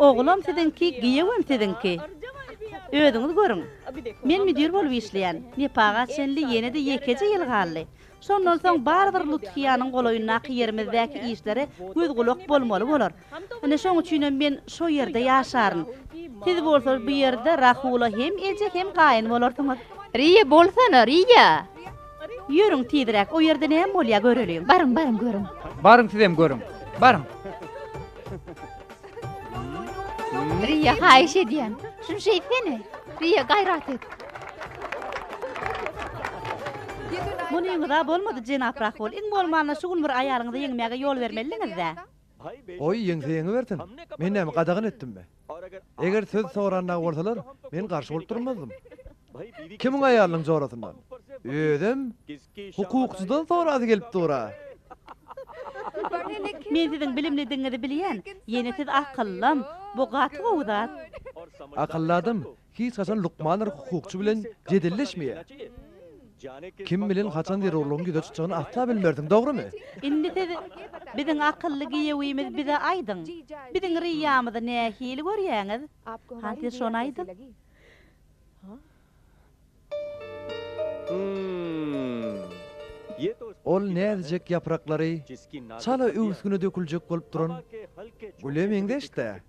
Ogulam siziňki, giýewem siziňki. Özüňiz görüň. Men müdir bolup işleýän. Nepaga çenli ýene-de ýekeje ýyl galdy. Şondan soň barybir Luthiýanyň golaýyndaky ýerimizdäki işlere göz-gulak bolmaly bolar. Ine şoň üçinem men şo ýerde ýaşaryn. Siz bolsa bu ýerde Rahula hem eje hem gaýyn bolarsyňyz. Riýa bolsana, Riýa! Ýörüň tizräk, o ýerde näme bolýar göreliň. Baryň, baryň görüň. Baryň sizem görüň. Baryň. Riýa haýyş edýän. Şuny şeýtsene. Riýa gaýrat et. Munyňyz-a bolmady, jenap Rahul. Iň bolmanda şu gün bir aýalyňyzy ýeňmäge ýol bermelidiňiz-dä. Goý, ýeňse ýeňibersin. Men näme, gadagan etdimmi? Eger söz soran dagy bolsalar, men garşy bolup durmazdym. Kimiň aýalynyň jorasyndan? Özem hukukçydan sorasy gelip dur-a. Men siziň bilimlidigiňizi bilýän. Ýene siz akyllam. Bu gaty gowy zat. Akylly adam hiç haçan lukmandyr hukukçy bilen jedelleşmeýär. Kim bilen haçan zerurlygyň ýüze çykjagyny asla bilmersiň, dogrumy? Indi siz biziň akylly giýewimiz bize aýdyň, biziň Riýamyzy nähili görýäňiz? Hany siz şony aýdyň. Ol näzijek ýapraklary çala öwüsgine döküljek bolup duran güle meňzeş-dä.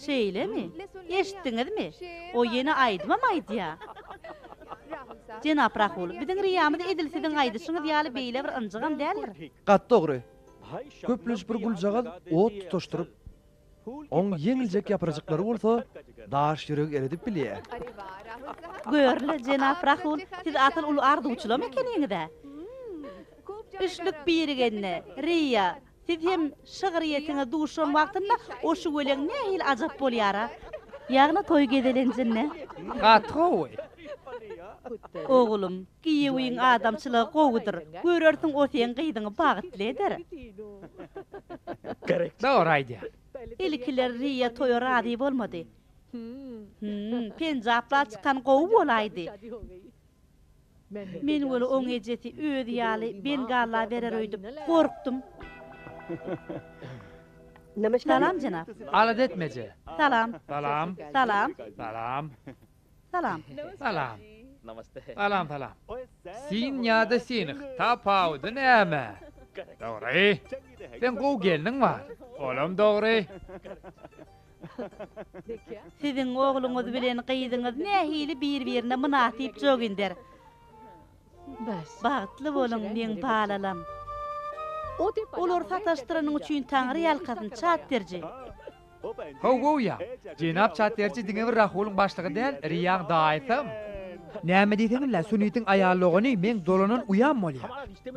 Şeýlemi? Eşitdiňizmi? O ýene aýdymam aýdýa. Jenap Rahul, biziň Riýamyz edil siziň aýdyşyňyz ýaly beýle bir ynjygam däldir. Gaty dogry. Köplenç bir güljagaz ot tutaşdyryp, oň ýeňiljek ýaprajyklary bolsa daş ýüregi eredip bilýär. Gör-le, jenap Rahul, siz asyl uly arzuwçylam ekeniňiz-ä. Üçlük birigende, Riýa, Siz hem şygryýetiňe duşan wagtynda o şüweleň nähili ajap bolýar-a? Ýagny toý gezelenjinde. Gaty gowy. Oglum, giýewiň adamçylygy gowudyr. Görersiň o seň gyzyňy bagtly eder. Dogry aýdýaň. Ilkiler Riýa toýa razy bolmady. Hüm, penjapla çykan gowy bolaýdy. Men weli oň ejesi özi ýaly bengalla berer öýdüp gorkdum. Salam jenap. Alada etme eje. Salam. Salam. Salam. Salam. Salam. Salam. Salam salam. Sin ýa-da sinh, tapawudy näme? Dogry. Seň gowy gelniň bar. Olam dogry. Siziň ogluňyz bilen gyzyňyz nähili bir-birine mynasyp joginder. Bagtly boluň meň balalam. Olary sataşdyranyň üçin taňry ýalkasyn Çatterji. Haw-how-ýa! Jenap Çatterji diňe bir Rahulyň başlygy däl, Riýaň daýysam. Näme diýseňiz-le, Sunitiň aýal dogany meň dolanan uýam bolýar.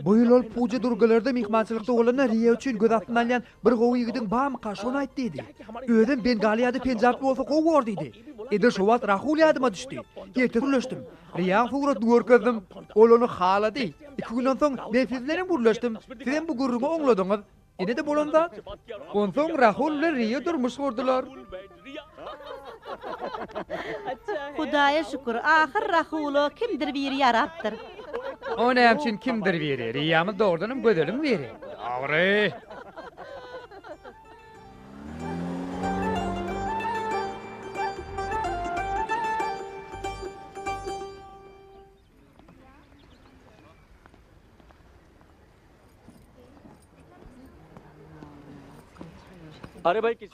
Bu ýyl ol Puja Durgalarda myhmançylykda bolanda Riýa üçin göz astyna alýan Bir gowy ýigidiň barmyka, şony aýt diýdi. Özem bengaly ýa-da penjaply bolsa gowy bor diýdi. Edil şo wagt Rahul ýadyma düşdi. Ertesi gürleşdim. Riýaň suratyny görkezdim. Ol ony halady. Iki günden soň men siz bilenem gürleşdim. Sizem bu gürrüňi oňladyňyz. Ine-de bolan zat. Onsoň Rahul bilen Riýa durmuş gurdular. Hudaýa şükür, ahyr Rahula kimdir biri ýarapdyr. O näme üçin kimdir biri? Riýamyz dogrudanam gözeliň biri. Dogry.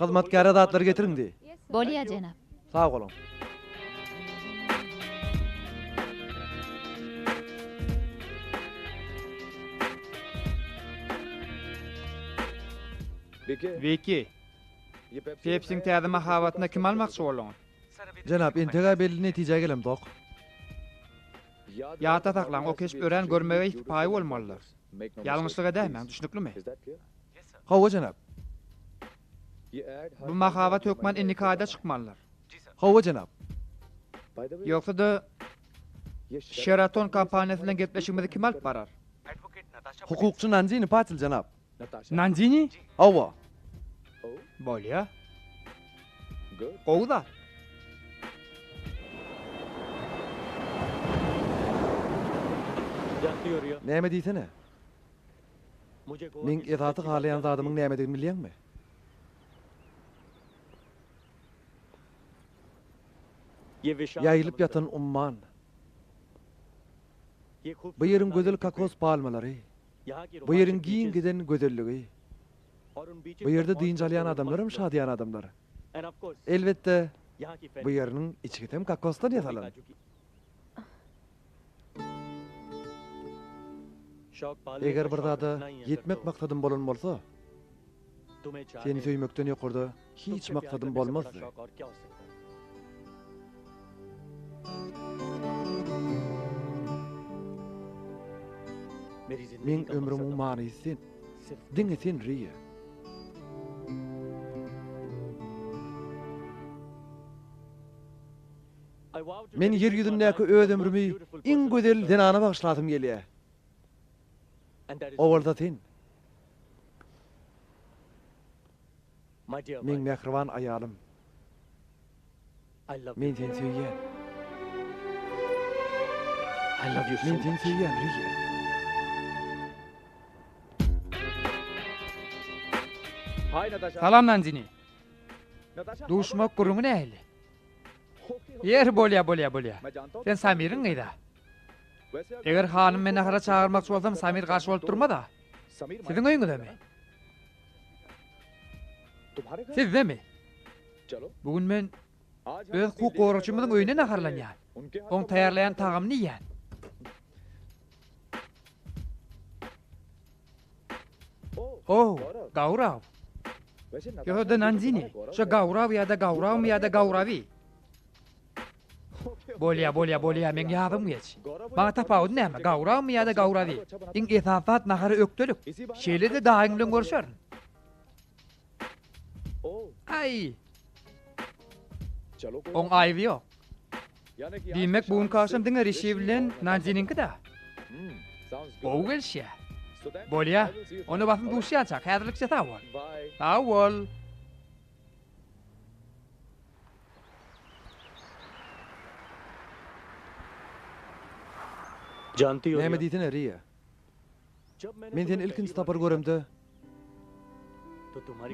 Hyzmatkäre zatlary getiriň diý. Bolýa, jenap. Sag boluň. Wiki, Pepsiň täze mahabatyna kimi almakçy bolduňyz? Jenap, entegä belli netijä gelemzok. Ýatda saklaň, o keşp örän görmegeý sypaýy bolmalydyr. Ýalňyşlyk edäýmäň, düşnüklimi? Hawa, jenap. Bu mahabat hökman indiki aýda çykmalydyr. Hawa, jenap. Ýogsa-da, Şeraton kompaniýasy bilen gepleşigimizi kim alyp barar? Hukukçy Nandini Patil, jenap. Nandini? Hawa. Bolýa. Gowy zat. Näme diýsene? Meň esasy halaýan zadymyň nämedigini bilýäňmi? Ýaýylyp ýatan umman. Bu ýeriň gözel kokos palmalary. Bu ýeriň giň giden gözelligi. Bu ýerde dynç alýan adamlaram şadyýan adamlar. Elbetde, bu ýeriniň içgisem kokosdan ýasalan. Eger bir zada ýetmek maksadym bolan bolsa, seni söýmekden ýokarda hiç maksadym bolmazdy. Meň ömrümiň manysy sen. Diňe sen Riýa. Men ýer ýüzündäki öz ömrümi iň gözel zenana bagyşlasym gelýär. O bolsa sen. Meň mähriban aýalym. Men seni söýýän. Men seni söýýän, Riýa. Salam Nandini. Duşmak gürrüňi nähili? Ýeri bolýa bolýa bolýa. Sen Samiriň gyza. Eger hanym men nahara çagyrmakçy bolsam Samir garşy bolup durmaz-a. Siziň öýüňizemi? Sizdemi? Bu gün men öz hukuk goragçymyzyň öýünde naharlanýan. Oň taýýarlaýan tagamyny iýýän. Oh, Gauraw. Ýogsa-da Nandini. Şo Gauraw ýa-da Gaurawmy ýa-da Gaurawi. Bolýa, bolýa, bolýa, meň ýazygym geç. Maňa tapawudy näme, Gaurawmy ýa-da Gaurawi. Iň esasy zat nahara ökdelik. Şeýle-de daýyň bilen görşerin. Aý! Oň aýby ýok. Diýmek, bu günki agşam diňe Rişi bilen Nandiniňki-dä? Gowy gelişýär. Bolýa, onda basym duşýançak, häzirlikçe sag bol. Sag bol. Näme diýsene, Riýa? Men seni ilkinji sapar göremde,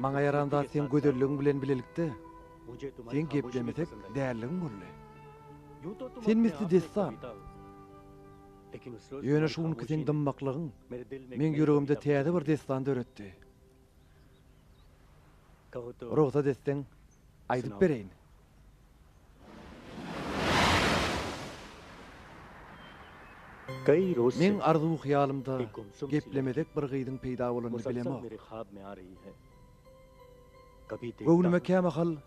maňa ýaran zat seň gözelligiň bilen bilelikde, seň geplemesek dälligiň boldy. Sen misli dessan. Ýöne şu günki seň dymmaklygyň meň ýüregimde täze bir dessan döretdi. Rugsat etseň, aýdyp bereýin. Meň arzuw-hyýalymda geplemezek bir gyzyň peýda bolanyny bilemok. Göwnüme kämahal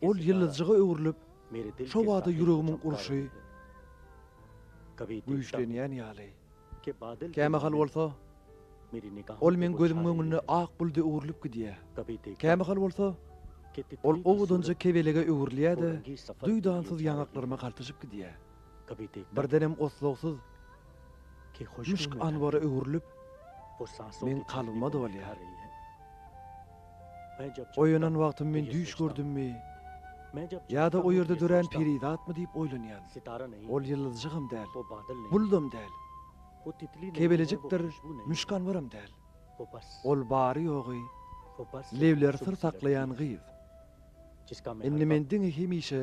ol ýyldyzjyga öwrülip, şo bada ýüregimiň urşy güýçlenýän ýaly. Kämahal bolsa, ol meň gözümiň öňünde ak buluda öwrülip gidýär. Kämahal bolsa, ol owadanja kebelege öwrülýär-de, duýdansyz ýaňaklaryma galtaşyp gidýär. Birdenem oslagsyz müşk anbara öwrülip, meň kalbyma dolýar. Oýanan wagtym men düýş gördümmi ýa-da o ýerde dörän perizatmy diýip oýlanýan. Ol ýyldyzjygam däl, buludam däl, kebelejikdir müşk-anbaram däl. Ol bary-ýogy lebleri syr saklaýan gyz. Indi men diňe hemişe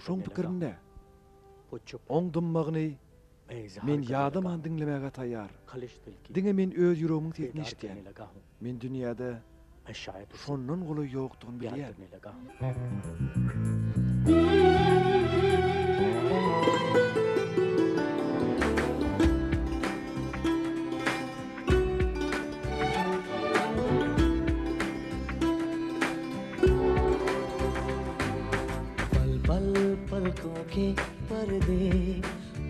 şoň pikirinde. Oň dymmagyny Men ýadaman diňlemäge taýýar. Diňe men öz ýüregimiň sesini eşidýän. Men dünýäde şondan golaý ýokdugyny bilýän.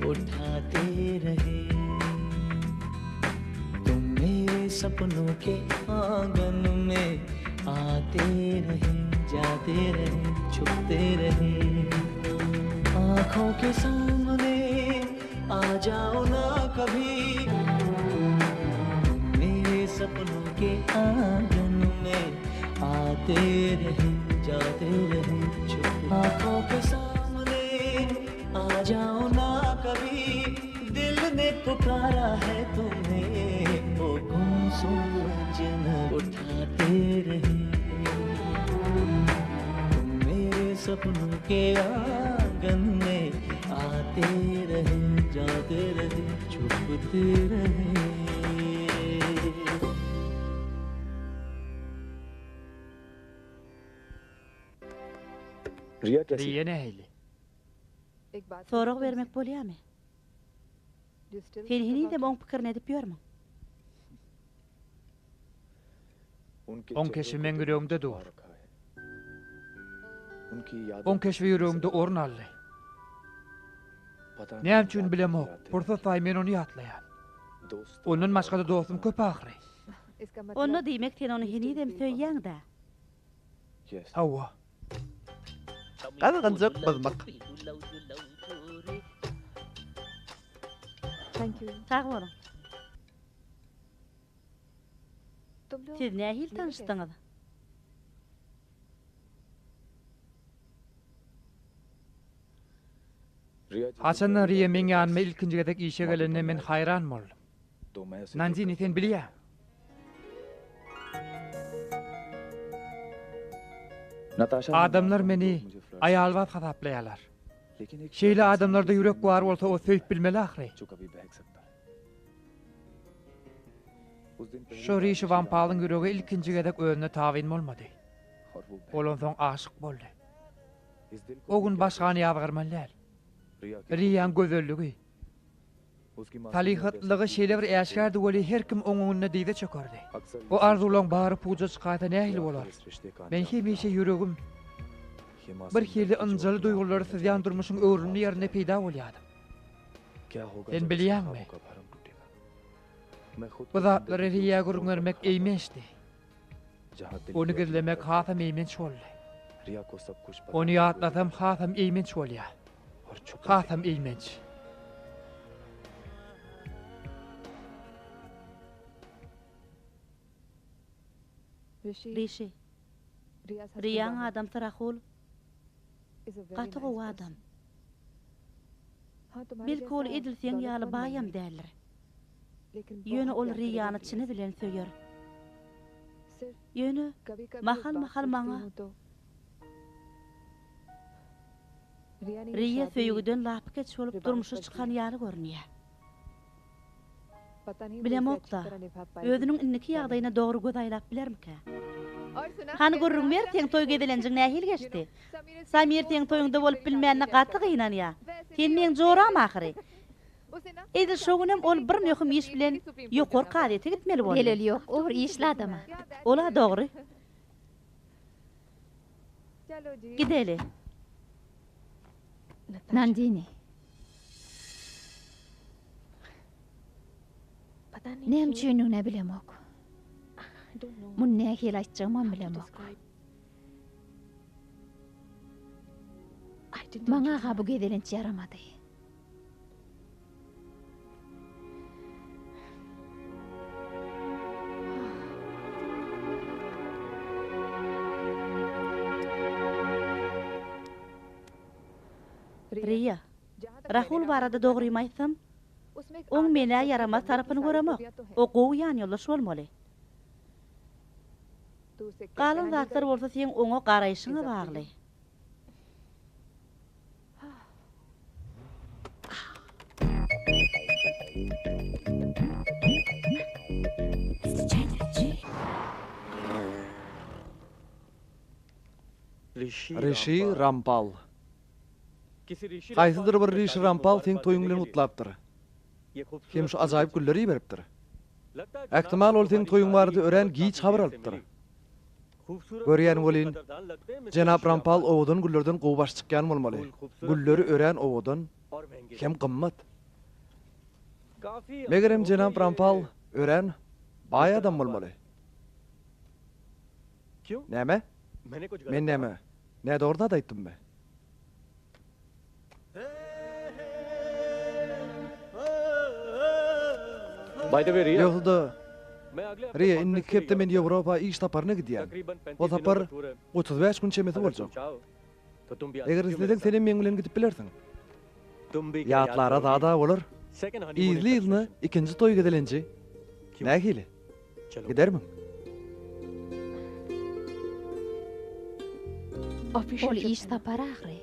Uthate rahe Tum mere sapnon ke aangan mein aate rahe jaate rahe chupte rahe Aankhon ke saamne aa jao na kabhi Tum mere sapnon ke aangan mein aate rahe jaate rahe chupte Aankhon ke saamne aa jao na kabhi Dil ne pukara hai tumhe O gumsum ajnabi uthate rahe Tum mere sapnon ke aangan mein. आते रहे जाते रहे छुपते रहे Riýa nähili? Sorag bermek bolýarmy? Sen henizem oň pikirini edip ýörmüň? Oň keşbi meň ýüregimde dur. Oň keşbi ýüregimde orun aldy. Näme üçin bilemok, pursat saýy men ony ýatlaýan. Ondan başga-da dostum köp ahyry. Onda diýmek sen ony henizem söýýäň-dä? Hawa. Gyzgynjak byzmyk. Sag boluň. Siz nähili tanyşdyňyz? Haçanda Riýa meň ýanyma ilkinji gezek işe gelende men haýran boldum. Nandini sen bilýäň. Adamlar meni aýalbaz hasaplaýarlar. Şeýle adamlarda ýürek bar bolsa o söýüp bilmeli ahyry. Şo Rişi Wampalyň ýüregi ilkinji gezek özüne tabyn bolmady. Ol onsoň aşyk boldy. O gün başgany ýazgarmaly däl. Riýaň gözelligi, salyhatlylygy şeýle bir äşgärdi weli her kim oň öňünde dyza çökerdi. Bu arzuwlaň bary puja çykaýsa nähili bolar? Men hemişe ýüregim bir hili ynjaly duýgulary syzýan durmuşyň öwrümli ýerinde peýda bolýardym. Sen bilýäňmi? Bu zatlary Riýa gürrüň bermek eýmençdi. Ony gizlemek hasam eýmenç boldy. Ony ýatlasam hasam eýmenç bolýar. Hasam eýmenç. Rişi. Riýaň adamsy Rahul gaty gowy adam. Belki ol edil seň ýaly baýam däldir. Ýöne ol Riýany çyny bilen söýer. Ýöne mahal-mahal maňa Riýa söýgüden lapykeç bolup durmuşa çykan ýaly görünýär. Bilemok-da, özüniň indiki ýagdaýyna dogry göz aýlap bilermikä? Hany gürrüň ber, seň toý gezelenjiň nähili geçdi? Samir seň toýuňda bolup bilmänine gaty gynanýar. Sen meň joram ahyry. Edil şo günem ol bir möhüm iş bilen ýokary kazyýete gitmeli boldy. Zeleli ýok, o bir işli adam-a. Ol-a dogry. Gideli. Nandini. Näme üçindigini bilemok. Muny nähili aýtjagymam bilemok. Maňa-ha bu gezelenç ýaramady. Riýa, Rahul barada dogrymy aýtsam, oň men-ä ýaramaz tarapyny göremok. O gowy ýanýoldaş bolmaly. Galan zatlar bolsa seň oňa garaýşyňa bagly. Rişi Rampal. Haýsydyr bir Rişi Rampal seň toýuň bilen gutlapdyr. Hem şu ajaýyp gülleri iberipdir. Ähtimal ol seň toýuň barada örän giç habar alypdyr. Görýän welin, jenap Rampal owadan güllerden gowy baş çykýan bolmaly. Gülleri örän owadan hem gymmat. Megerem jenap Rampal örän baý adam bolmaly. Näme? Men näme, nädogry zat aýtdymmy? Ýogsa-da, Riýa, indiki hepde men Ýewropa iş saparyna gidýän. O sapar 35 gün çemesi boljak. Eger isleseň, senem meň bilen gidip bilersiň. Ýatlara zad-a bolar. Yzly-yzyna ikinji toý gezelenji nähili? Gidermiň? Ol iş sapary ahyry.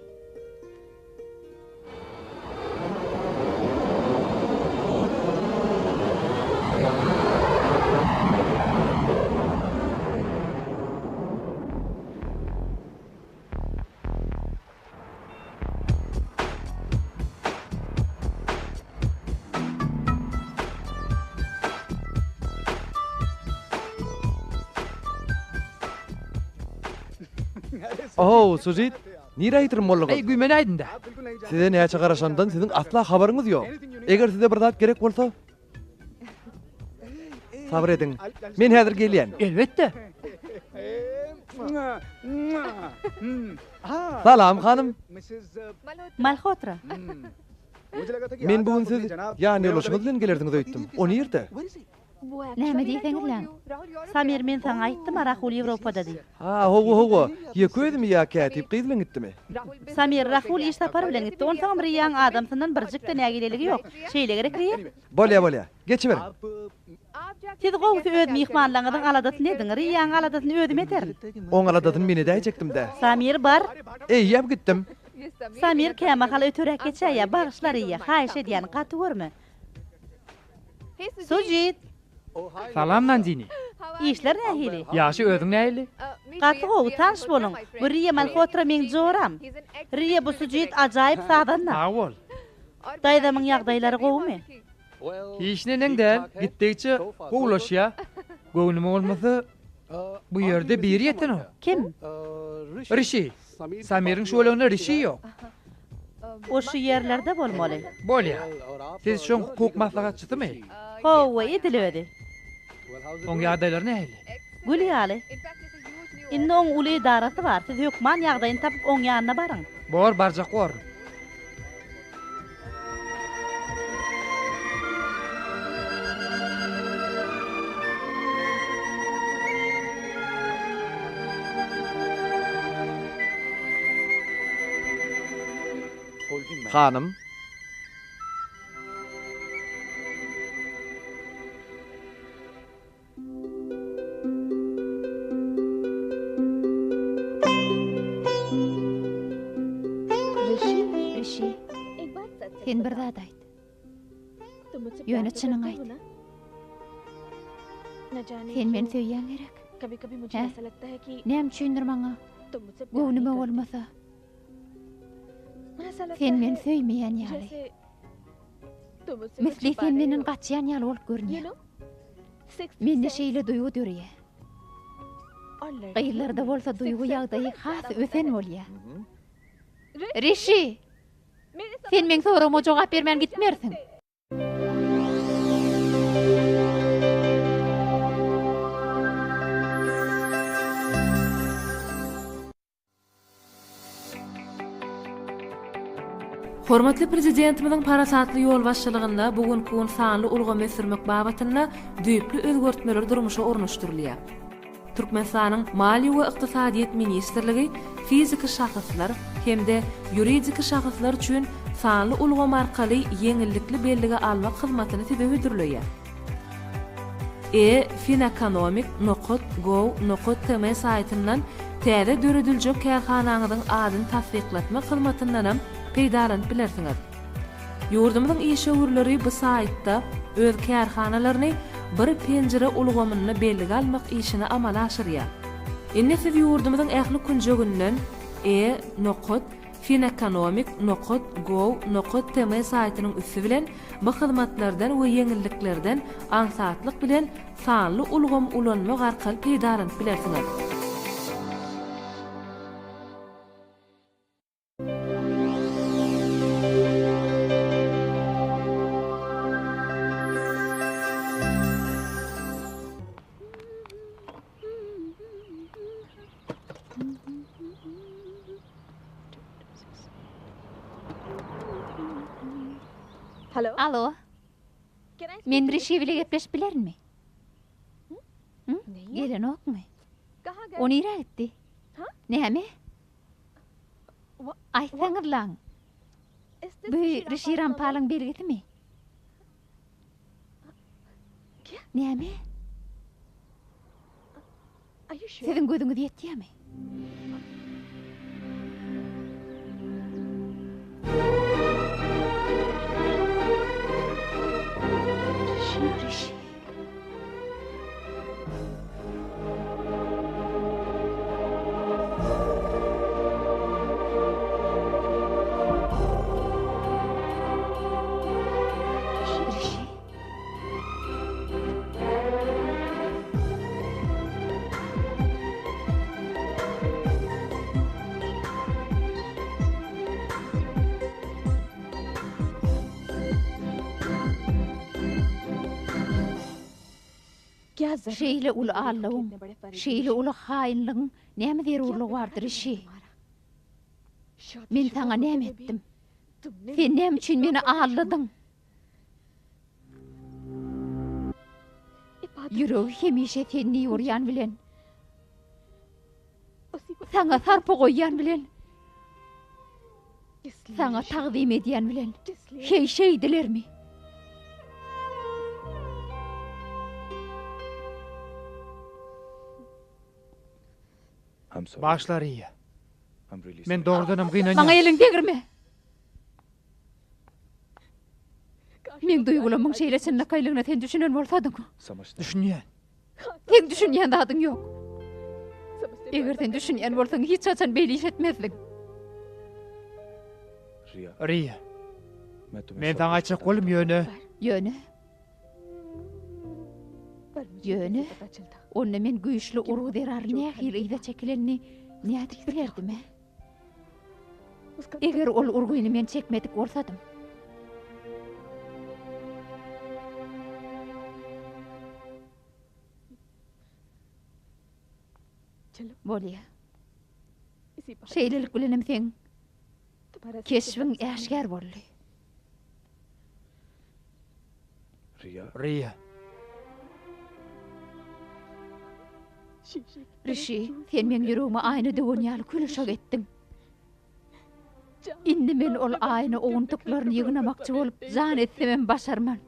Ohow, Sujit, nirä ýitirim bolduňyz? Eý, güýmenäýdim-dä. Size näçe garaşandan siziň asla habaryňyz ýok. Eger size bir zat gerek bolsa, sabyr ediň. Men häzir gelýän. Elbetde. Salam, hanym. Malhotra. Men bu gün siz ýanýoldaşyňyz bilen gelersiňiz öýtdüm. O nirde? Näme diýseňizläň. Samir men saňa aýtdym-a Rahul Ýewropada diýip. Ha, hawa, hawa. Ýeke özümi ýa kätip gyz bilen gitdimi? Samir, Rahul iş sapary bilen gitdi. Onsoňam Riýaň adamsyndan birjik-de nägileligi ýok. Şeýle gerek Riýa? Bolýa, bolýa. Geçiberiň. Siz gowusy öz myhmanlaryňyzyň aladasyny ediň. Riýaň aladasyny özüm ederin. Oň aladasyny men edäýjekdim-dä. Samir, bar. Eýýäm gitdim. Samir kämahal öteräk geçäýýär. Bagyşla Riýa, haýyş edýän, gaty görme. Sujit! Salam Nandini. Işler nähili? Ýagşy özüň nähili? Gaty gowy, tanyş boluň. Bu Riýa Malhotra meň joram. Riýa bu Sujit ajaýyp sazanda. Sag bol. Daýzamyň ýagdaýlary gowumy? Hiç neneň däl, gitdigiçe gowulaşýar. Göwnüme bolmasa bu ýerde biri ýetenok. Kim? Rişi. Samiriň şöleginde Rişi ýok. O şu ýerlerde bolmaly. Bolýa. Siz şoň hukuk maslahatçysymy? Hawa, edil özi. Oň ýagdaýlary nähili? Gül ýaly. Indi oň uly edarasy bar. Siz hökman ýagdaýyny tapyp oň ýanyna baryň. Bor, barjak borun. Hanym. Rişi, sen bir zat aýt. Ýöne çynyňy aýt. Sen meni söýýäň gerek? Hä? Näme üçindir maňa göwnüme bolmasa, sen meni söýmeýän ýaly. Misli sen menden gaçýan ýaly bolup görünýäň. Mende şeýle duýgy döreýär. Gyzlarda bolsa duýgy ýagdaýy has ösen bolýar. Rişi! Sen meň soragyma jogap bermän gitmersiň. Hormatly Prezidentimiziň parasatly ýolbaşçylygynda bu günki gün sanly ulgamy ösdürmek babatynda düýpli özgertmeler durmuşa ornaşdyrylýar. Türkmenistanyň Maliýe we ykdysadyýet ministrligi fiziki şahyslar hem-de ýuridiki şahyslar üçin sanly ulgam arkaly ýeňillikli bellige almak hyzmatyny size hödürleýär. E Fineconomic nokat gov nokat tm saýtyndan täze dörediljek kärhanaňyzyň adyny tassyklatmak hyzmatyndanam peýdalanyp bilersiňiz. Ýurdumyzyň işewürleri bu saýtda öz kärhanalaryny bir penjire ulgamynda bellige almak işini amala aşyrýar. Indi siz ýurdumyzyň ähli künjeginden E nokat Fineconomic nokat gov nokat tm saýtynyň üsti bilen bu hyzmatlardan we ýeňilliklerden aňsatlyk bilen sanly ulgamy ulanmak arkaly peýdalanyp bilersiňiz. Alo. Men Rişi bile gepleşip bilerinmi? Gelenokmy? O nirä gitdi? Näme? Aýtsaňyzlaň. Bu Rişi Rampalyň belgisimi? Näme? Siziň gözüňiz ýetýärmi? Rişi, Rişi. Rişi. Şeýle uly aldawyň, şeýle uly haýynlygyň näme zerurlygy bardy, Rişi? Men saňa näme etdim? Sen näme üçin meni aldadyň? Ýüregi hemişe sen diýip urýan bilen, saňa sarpa goýýan bilen, saňa tagzym edýän bilen heý şeýdilermi? Bagyşla Riýa. Men dogrudanam gynanýan. Maňa eliňi degirme! Meň duýgulamyň şeýle çynlakaýlygyna sen düşünen bolsadyň. Düşünýän. Seň düşünýän zadyň ýok. Eger sen düşünýän bolsaň, hiç haçan beýle iş etmezdiň. Riýa. Men saňa aýtjak boldum, ýöne. Ýöne? Ýöne? Onda men güýçli urgy zerarly nähili yza çekilenini nädip bilerdim-ä? Eger ol urgyny men çekmedik bolsadym. Bolýa. Şeýlelik bilenem seň keşbiň äşgär boldy. Riýa. Rişi, sen meň ýüregime aýna döwen ýaly kül-uşak etdiň. Indi men ol aýna owuntyklaryny ýygnamakçy bolup jan etsemem başarman.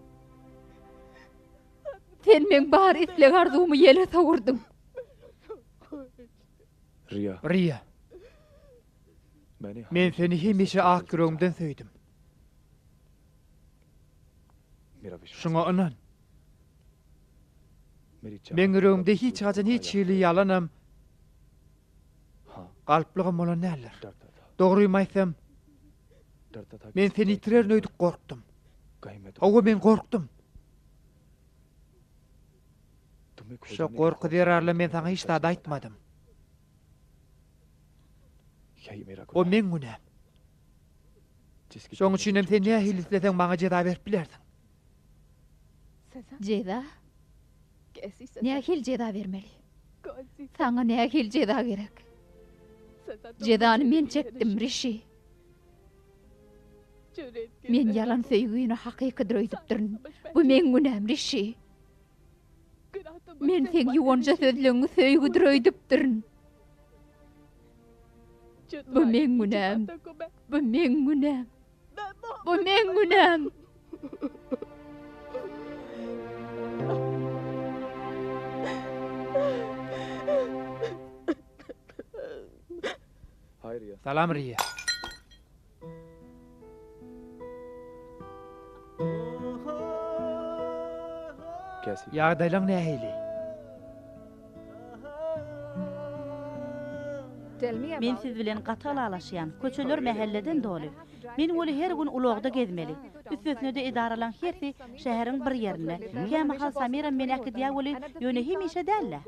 Sen meň bar isleg-arzuwymy ýele sowurdyň. Riýa. Men seni hemişe ak ýüregimden söýdüm. Şuňa ynan. Meň ýüregimde hiç haçan hiç hili ýalanam, galplygam bolan däldir. Dogrymy aýtsam, men seni ýitirerin öýdüp gorkdum. Hawa, men gorkdum. Şo gorky zerarly men saňa hiç zat aýtmadym. O meň günäm. Şoň üçinem sen nähili isleseň maňa jeza berip bilersiň. Jeza? Nähili jeza bermeli? Saňa nähili jeza gerek? Jezany men çekdim, Rişi. Men ýalan söýgini hakykydyr öýdüpdirin. Bu meň günäm, Rişi. Men seň ýuwanja sözleňňi söýgüdir öýdüpdirin. Bu meň günäm. Bu meň günäm. Bu meň günäm. Salam Riýa. Ýagdaýlaň nähili? Men siz bilen gaty ylalaşýan. Köçeler mähelleden doly. Men weli her gün ulagda gezmeli. Üstesine-de edaralaň hersi şäheriň bir ýerinde. Kämahal Samiram meni äkidýär weli, ýöne hemişe däl-dä.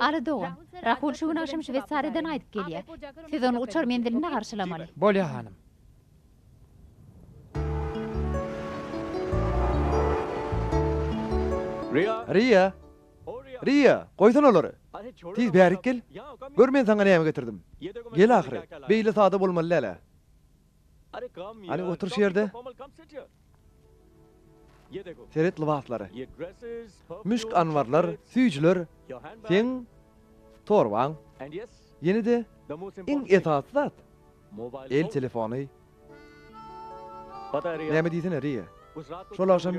Aly dogan, Rahul şu gün agşam Şweýsariýadan gaýdyp gelýär. Siz ony uçar menzilinde garşylamaly. Bolýar hanym. Riýa! Riýa! Goýsana olary! Tiz bärik gel! Gör men saňa näme getirdim! Gel ahyry! Beýle sada bolmaly däl-ä! Hany otur şu ýerde. Seret lybaslary. Müşk anbarlar, süýjüler, seň torbaň. Ýene-de iň esasy zat, el telefony. Näme diýsene, Riýa. Şol agşam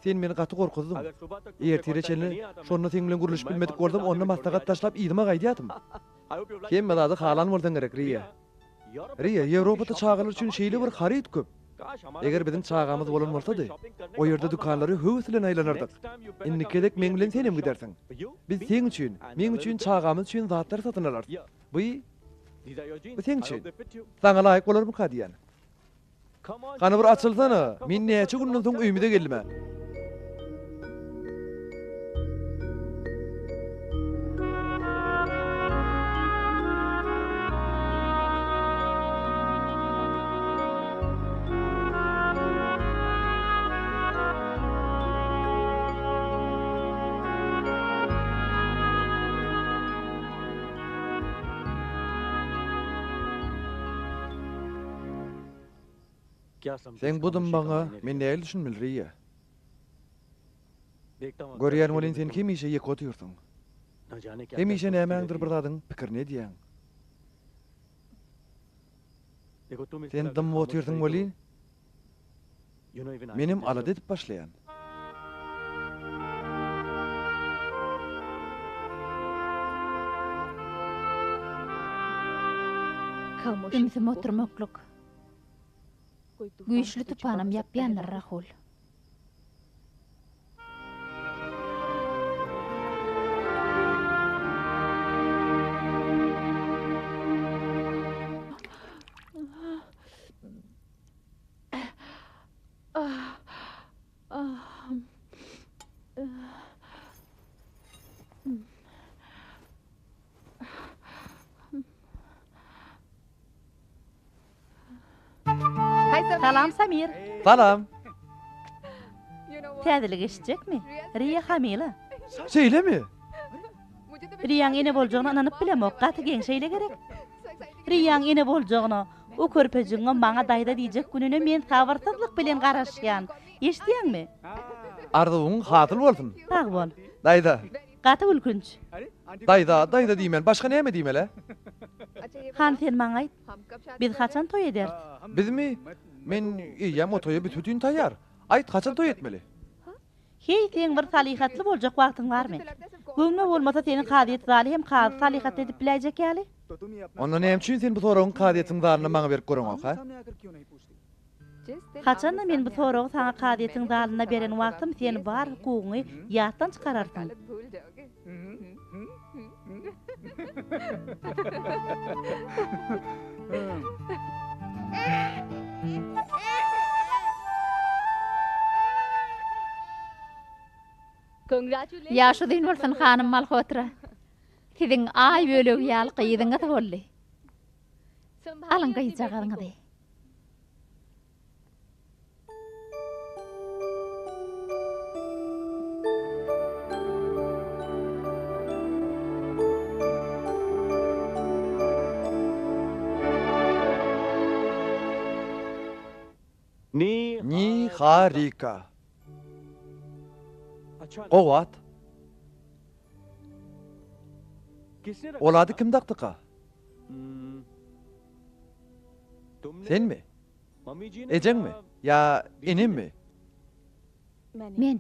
sen meni gaty gorkuzdyň. Ertire çenli şonda seň bilen gürleşip bilmedik bolsam, onda maslahat taşlap yzyma gaýdýardym. Hemme zady halan bolsaň gerek, Riýa. Riýa, Ýewropada çagalar üçin şeýle bir haryt köp. Eger biziň çagamyz bolan bolsady, o ýerde dükanlary höwes bilen aýlanardyk. Indiki gezek meň bilen senem gidersiň. Biz seň üçin, meň üçin, çagamyz üçin zatlar satyn alarys. Bu, bu seň üçin. Saňa laýyk bolarmyka diýýän. Hany bir açylsana, men näçe günden soň öýümize geldim-ä. Seň bu dymmagyňa men nähili düşünmeli, Riýa? Görýän welin sen hemişe ýeke otyrsyň. Hemişe nämäňdir bir zadyň pikirini edýäň. Sen dymyp otyrsyň welin, menem alada edip başlaýan. Ümsüm oturmaklyk güýçli tupanam ýapýandyr, Rahul. Salam Samir. Salam. Täzelik eşitjekmi? Riýa hamyla. Şeýlemi? Riýaň ene boljagyna ynanyp bilemok. Gaty geň şeýle gerek. Riýaň ene boljagyna, o körpejigiňem maňa daýza diýjek gününe men sabyrsyzlyk bilen garaşýan. Eşidýäňmi? Arzuwyň hasyl bolsun. Sag bol. Daýza. Gaty gülkünç. Daýza, daýza diýmän, başga näme diýmeli? Hany sen maňa aýt. Biz haçan toý ederis? Bizmi? Men eýýäm o toýa büs-bütin taýýar. Aýt, haçan toý etmeli? Heý, seň bir salyhatly boljak wagtyň barmy? Göwnüme bolmasa seni kazyýet zaly hem kazy salyhatly edip biläýjek ýaly. Onda näme üçin sen bu soragyň kazyýetiň zalynda maňa berip göreňok, hä? Haçanda men bu soragy saňa kazyýetiň zalynda beren wagtym sen bar hukugyňy ýatdan çykararsyň. Ýaş uzyn bolsun hanym Malhotra. Siziň aý bölegi ýaly gyzyňyz boldy. Alyň gyzjagazyňyzy. Niharika. Gowy at. Ol ady kim dakdyka? Senmi? Ejeňmi? Ýa enemmi? Men.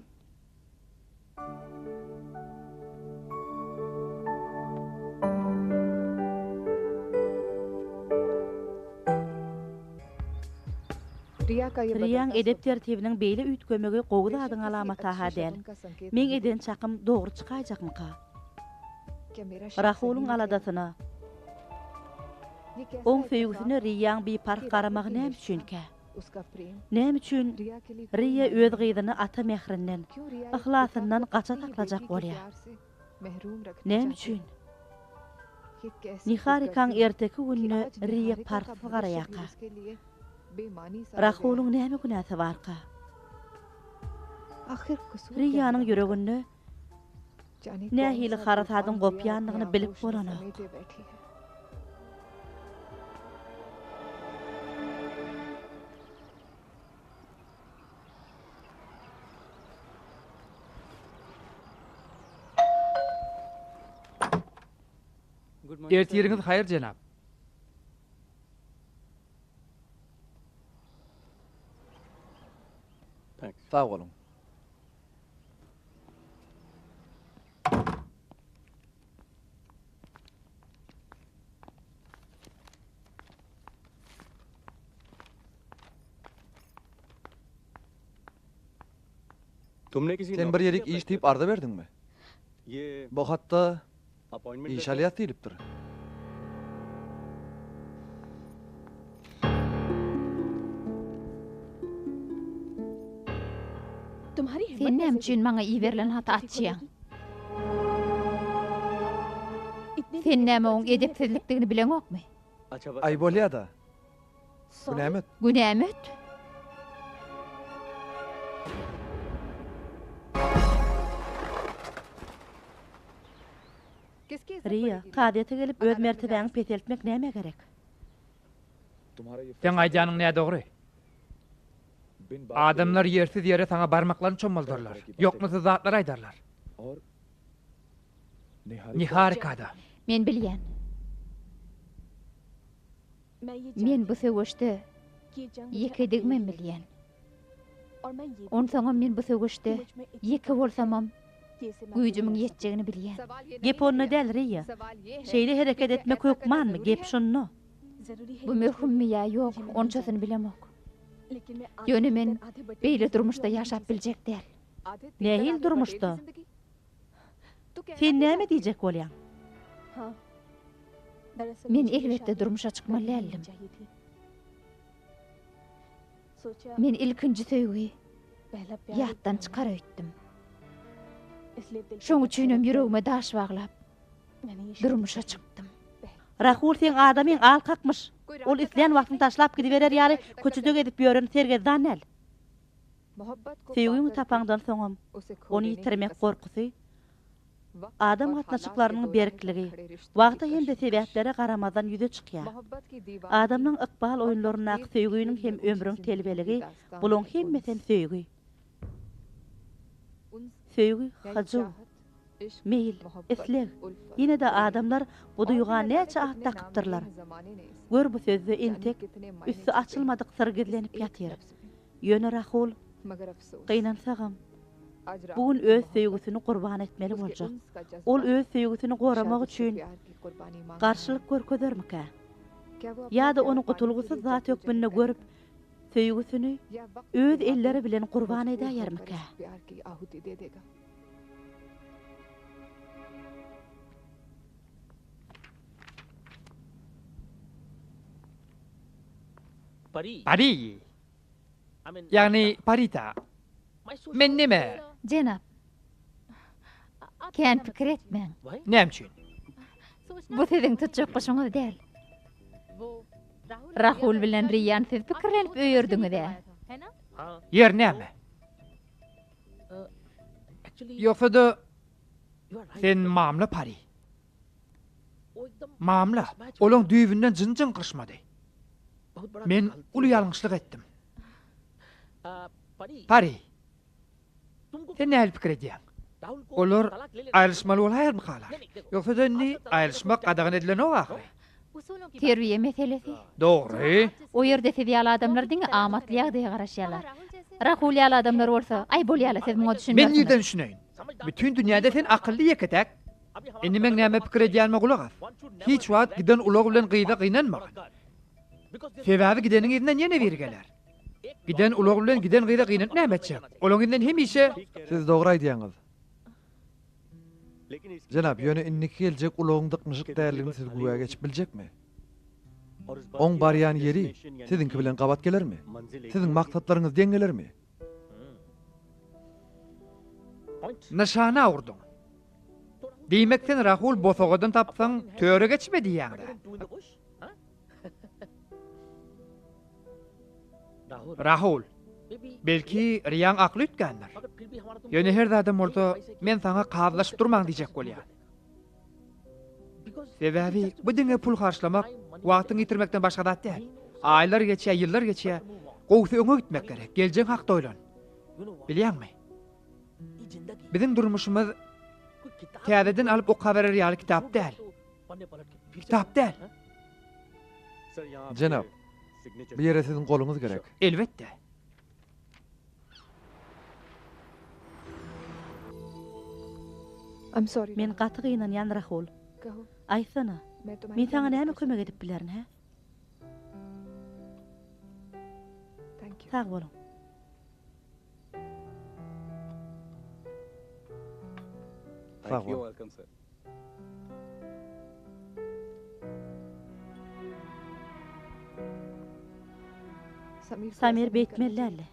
Riýaň edep-tertibiniň beýle üýtgemegi gowy zadyň alamaty-ha däl. Meň eden çakym dogry çykaýjakmyka? Rahulyň aladasyna, Oň söýgüsine Riýaň biparh garamagy näme üçinkä? Näme üçin Riýa öz gyzyny ata mährinden, yhlasyndan gaça saklajak bolýar? Näme üçin Niharikaň erteki gününe Riýa parhsyz garaýarka? Rahulyň näme günäsi barka? Riýanyň ýüreginde Nähili harasadyň gopýandygyny bilip bolanok. Ertiriňiz haýyr, jenap. Sag boluň. Sen bir ýerik iş diýip arza berdiňmi? Bu hatda iş alýas diýlipdir. Sen näme üçin maňa iberilen haty açýaň? Sen näme oň edepsizlikdigini bileňokmy? Aý bolýa-da. Günämi öt. Günämi öt. Riýa, kazyýete gelip öz mertebäňi peseltmek nämä gerek? Seň aýdýanyň nädogry. Adamlar ýersiz ýere saňa barmaklaryny çommaldarlar, ýoknasyz zatlar aýdarlar. Niharikada. Men bilýän. Men bu söweşde ýekedigimem bilýän. Onsoňam men bu söweşde ýeke bolsamam, güýjümiň ýetjegini bilýän. Gep onda däl, Riýa. Şeýle hereket etmek hökmanmy? Gep şunda. Bu möhümmi ýa ýok, onçasyny bilemok. Ýöne men beýle durmuşda ýaşap biljek däl. Nähili durmuşda? Sen näme diýjek bolýaň? Men elbetde durmuşa çykmaly däldim. Men ilkinji söýgi ýatdan çykar öýtdüm. Şoň üçinem ýüregime daş baglap, durmuşa çykdym. Rahul seň adamyň al kakmyş. Ol islän wagtyny taşlap gidiberer ýaly köçede gezip ýören sergezdan däl. Söýgiňi tapaňdan soňam, ony ýitirmek gorkusy, adam gatnaşyklarynyň berkligi, wagta hem-de sebäplere garamazdan ýüze çykýar. Adamlaň ykbal oýunlaryndaky söýginiň hem ömrüň telbeligi, bulaň hemmesem söýgi. Söýgi, hyjuw, meýil, isleg. Ýene-de adamlar bu duýga näçe at dakypdyrlar. Gör bu sözde entek üsti açylmadyk syr gizlenip ýatyr. Ýöne Rahul, gynansagam, bu gün öz söýgüsini gurban etmeli boljak. Ol öz söýgüsini goramak üçin garşylyk görkezermikä? Ýa-da ony gutulgysyz zat hökmünde görüp, söýgüsini öz elleri bilen gurban edäýermikä? Pari! Ýagny Parita. Men neme? Jenap. Kän pikir etmäň. Näme üçin? Bu siziň tutjak guşuňyz däl. Rahul bilen Riýany siz pikirlenip öýerdiňiz-ä. Ýer näme? Ýogsa-da sen mamla Pari. Mamla, olaň düýbünden jyny jyňkyryşmady. Men uly ýalňyşlyk etdim. Pari, sen nähili pikir edýäň? Olar aýrylyşmaly bolaýarmykalar? Ýogsa-da indi aýrylyşmak gadagan edilenok ahyry. Terbiýe meselesi. Dogry. O ýerde siz ýaly adamlar diňe amatly ýagdaýa garaşýarlar. Rahul ýaly adamlar bolsa, aý bolýala siz muňa Men düşünmersiňiz. nirden düşüneýin? Bütin dünýäde sen akylly ýeke-täk. Indi meň näme pikir edýänime gulak as. Hiç wagt giden ulag bilen gyza gynanmagyn. Sebäbi gideniň yzyndan ýene biri geler. Giden ulag bilen giden gyza gynanyp näme etjek? Olaň yzyndan hemişe. Siz dogry aýdýaňyz. Jenap, ýöne indiki geljek ulagyň dyknyşyk däldigini siz güwä geçip biljekmi? Oň barýan ýeri siziňki bilen gabat gelermi? Siziň maksatlaryňyz deň gelermi? Nyşana urduň. Diýmek sen Rahul bosagadan tapsaň töre geçme diýýäňdä. Rahul, belki Riýaň akly üýtgändir. Ýöne her zadam bolsa men saňa kazylaşyp durmaň diýjek bolýan. Sebäbi bu diňe pul harçlamak, wagtyňy ýitirmekden başga zat däl. Aýlar geçýär, ýyllar geçýär. Gowusy öňe gitmek gerek, geljegiň hakda oýlan. Bilýäňmi? Biziň durmuşymyz täzeden alyp okaberer ýaly kitap däl. Kitap däl. Jenap, bu ýere siziň goluňyz gerek. Elbetde. Men gaty gynanýan Rahul. Aýtsana, men saňa näme kömek edip bilerin, hä? Sag boluň. Sag bol. Samir beýtmeli däldi.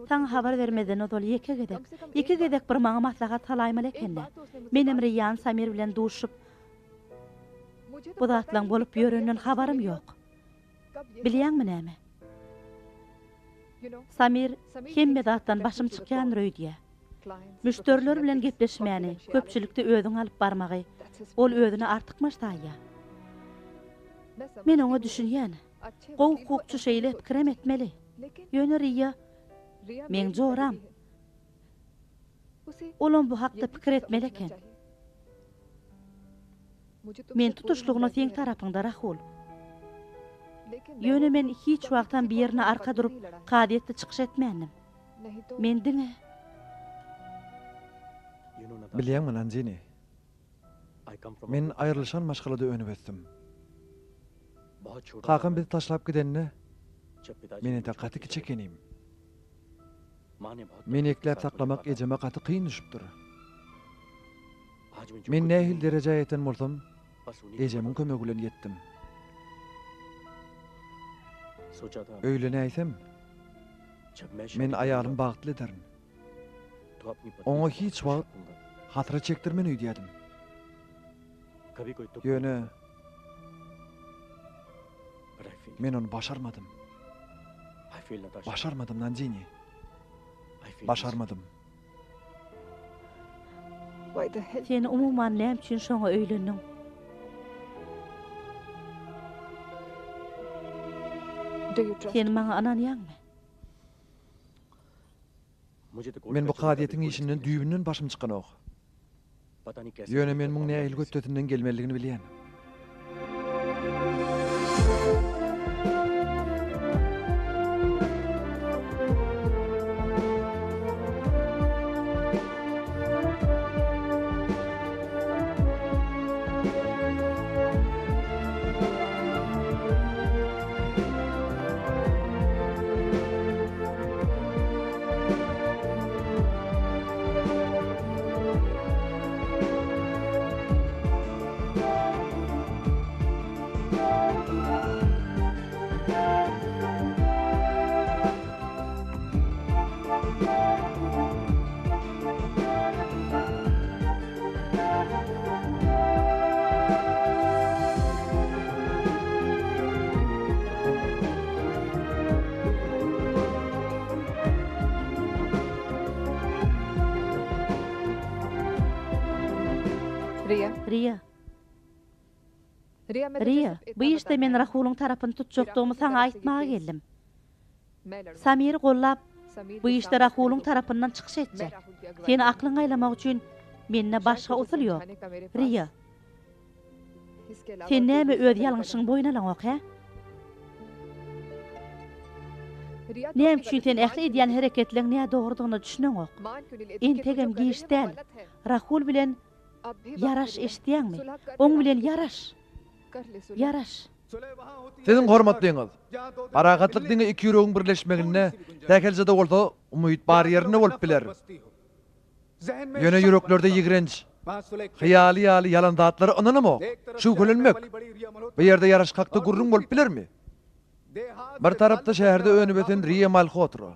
Saňa habar bermezden ozal ýeke gezek, ýeke gezek bir maňa maslahat salaýmaly eken-dä. Menem Riýan Samir bilen duşup, bu zatlaň bolup ýöreninden habarym ýok. Bilýäňmi näme? Samir hemme zatdan başym çykýandyr öýdýä. Müşderiler bilen gepleşmäni, köpçülikde özüňi alyp barmagy ol özüne artykmaç saýýa. Men oňa düşünýän. Gowy hukukçy şeýle pikirem etmeli. Ýöne Riýa meň joram. Olam bu hakda pikir etmeli eken. Men tutuşlygyna seň tarapyňda, Rahul. Ýöne men hiç wagtam birine arka durup, kazyýetde çykyş etmändim. Men diňe. Bilýäňmi, Nandini, men aýrylyşan maşgalada önüp ösdüm. Kakam bizi taşlap gidende, men entek gaty kiçi ekenim. Meni ekläp saklamak ejeme gaty kyn düşüpdir. Men nähili derejä ýeten bolsam, ejemiň kömegi bilen ýetdim. Öýlenäýsem, men aýalymy bagtly ederin. Oňa hiç wagt hasrat çekdirmen öýdýärdim. Ýöne men ony başarmadym. Başarmadym, Nandini. Başarmadym. Sen umuman näme üçin şoňa öýlendiň? Sen maňa ynanýaňmy? Men bu kazyýetiň işinden düýbünden başym çykanok. Ýöne men muň nähili hötdesinden gelmelidigini bilýän. Riýa. Riýa, bu işde men Rahulyň tarapyny tutjakdygymy saňa aýtmaga geldim. Samiri gollap, bu işde Rahulyň tarapyndan çykyş etjek. Seni aklyňa aýlamak üçin mende başga usul ýok. Riýa. Sen näme öz ýalňyşyňy boýun alaňok, hä? Näme üçin sen ähli edýän hereketleň nädogrudygyna düşüneňok? Entegem giç däl. Rahul bilen ýaraş eşidýäňmi? Oň bilen ýaraş! Ýaraş! Siziň hormatlyňyz! Parahatlyk diňe iki ýüregiň birleşmeginde, sähelçe-de bolsa, umyt bar ýerinde bolup biler. Ýöne ýüreklerde ýigrenç, hyýaly ýaly ýalan zatlara ynanamok, şübhelenmek. Bu ýerde ýaraşyk hakda gürrüň bolup bilermi? Bir tarapda şäherde önüp-ösen Riýa Malhotra.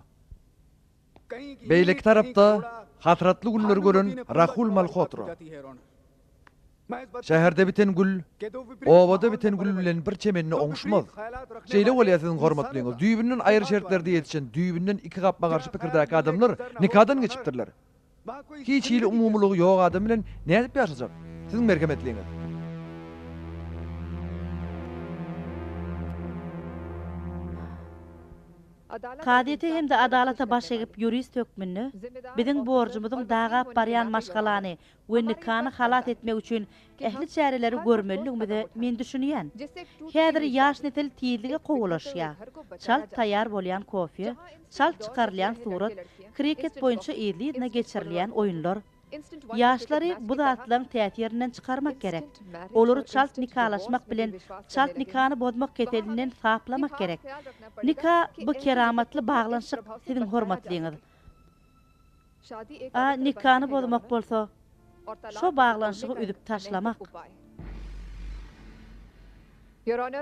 Beýleki tarapda hasratly günleri gören Rahul Malhotra. Şäherde biten gül, obada biten gül bilen bir çemende oňuşmaz. Şeýle bolýar siziň hormatlyňyz, düýbünden aýry şertlerde ýetişen, düýbünden iki gapma-garşy pikirdäki adamlar nikadan geçipdirler. Hiç hili umumylygy ýok adam bilen nädip ýaşajak? Siziň merhemetliňiz. Kazyýete hem-de adalata baş egip ýurist hökmünde, biziň borjumyzyň dagap barýan maşgalany we nikany halas etmek üçin ähli çäreleri görmelidigimize men düşünýän. Häzir ýaş nesil tizlige kowalaşýar. Çalt taýýar bolýan kofe, çalt çykarylýan surat, kriket boýunça yzly-yzyna geçirilýän oýunlar. Ýaşlary bu zatlaryň täsirinden çykarmak gerek. Olary çalt nikalaşmak bilen çalt nikany bozmak keselinden saplamak gerek. Nika bu keramatly baglanyşyk siziň hormatlyňyz. A nikany bozmak bolsa, şo baglanyşygy üzüp taşlamak.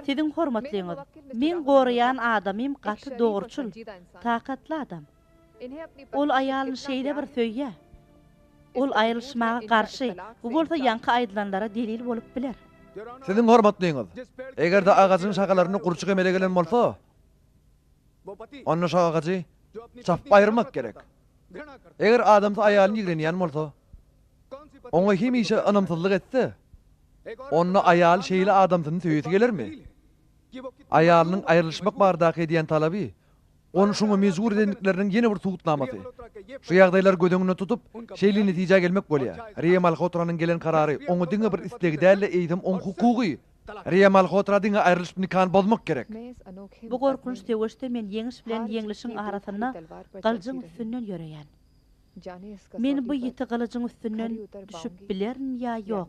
Siziň hormatlyňyz, meň goraýan adamym gaty dogruçyl, takatly adam. Ol aýalyny şeýle bir söýýär. Ol aýrylyşmaga garşy, bu bolsa ýaňky aýdylanlara delil bolup biler. Siziň hormatlyňyz, eger-de agajyň şahalarynda gurçuk emele gelen bolsa, onda şo agajy çapyp aýyrmak gerek. Eger adamsy aýalyny ýigrenýän bolsa, oňa hemişe ynamsyzlyk etse, onda aýaly şeýle adamsyny söýesi gelermi? Aýalynyň aýrylyşmak baradaky edýän talaby ony şuňa mejbur edendikleriniň ýene bir subutnamasy. Şu ýagdaýlary göz öňünde tutup, şeýle netijä gelmek bolýar, Riýa Malhotranyň gelen karary oňa diňe bir islegi däl-de, eýsem oň hukugy. Riýa Malhotra diňe aýrylyşyp nikany bozmak gerek. Bu gorkunç söweşde men ýeňiş bilen ýeňlişiň arasynda gylyjyň üstünden ýöreýän. Men bu ýiti gylyjyň üstünden düşüp bilerin ýa ýok?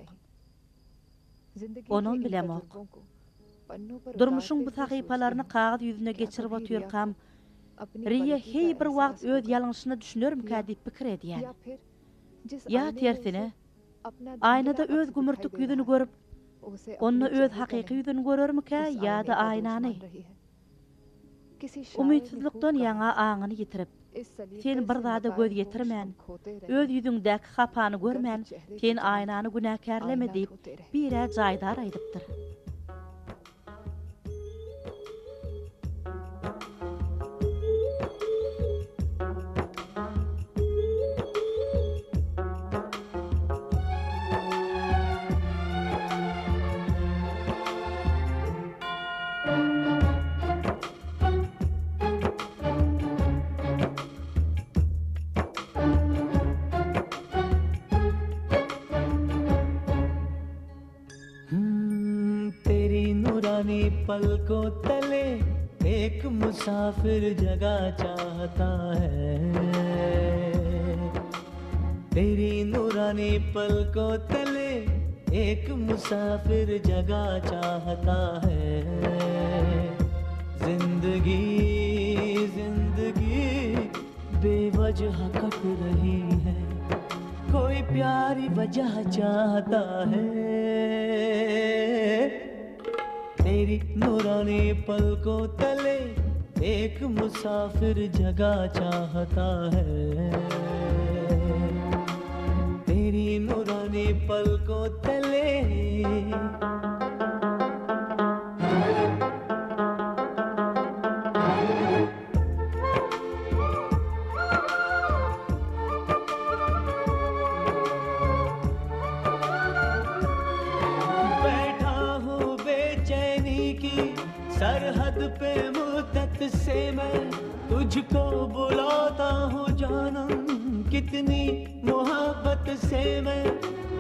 Onam bilemok. Durmuşyň bu sahypalaryny kagyz ýüzüne geçirip otyrkam, Riýa heý bir wagt öz ýalňyşyna düşünermikä diýip pikir edýän. Ýa tersine, aýnada öz gümürtik ýüzüni görüp, onda öz hakyky ýüzüni görermikä ýa-da aýnany? Umytsyzlykdan ýaňa aňyny ýitirip, sen bir zada göz ýetirmän, öz ýüzüňdäki hapany görmän, sen aýnany günäkärleme diýip, bir-ä jaýdar aýdypdyr. पलकों तले एक मुसाफिर जगह चाहता है तेरी नूरानी पलकों तले एक मुसाफिर जगह चाहता है जिंदगी जिंदगी बेवजह कट रही है कोई प्यारी वजह चाहता है तेरी नूरानी पलकों तले एक मुसाफिर जगह चाहता है तेरी नूरानी पलकों तले बैठा हूँ बेचैनी की सरहद पे मुद्दत से मैं तुझको बुलाता हूँ जानम कितनी मोहब्बत से मैं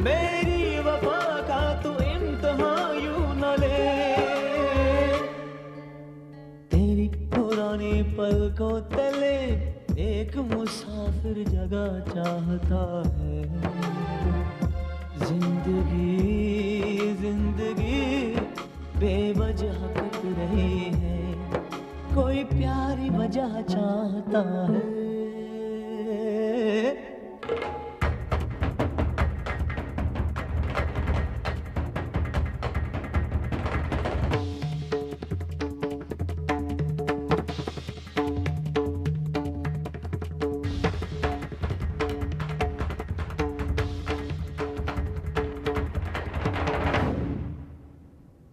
मेरी वफा का तू इम्तहान यूं न ले तेरी पुरानी पलकों तले एक मुसाफिर जगह चाहता है जिंदगी जिंदगी बेवजह कट रही है कोई प्यारी वजह चाहता है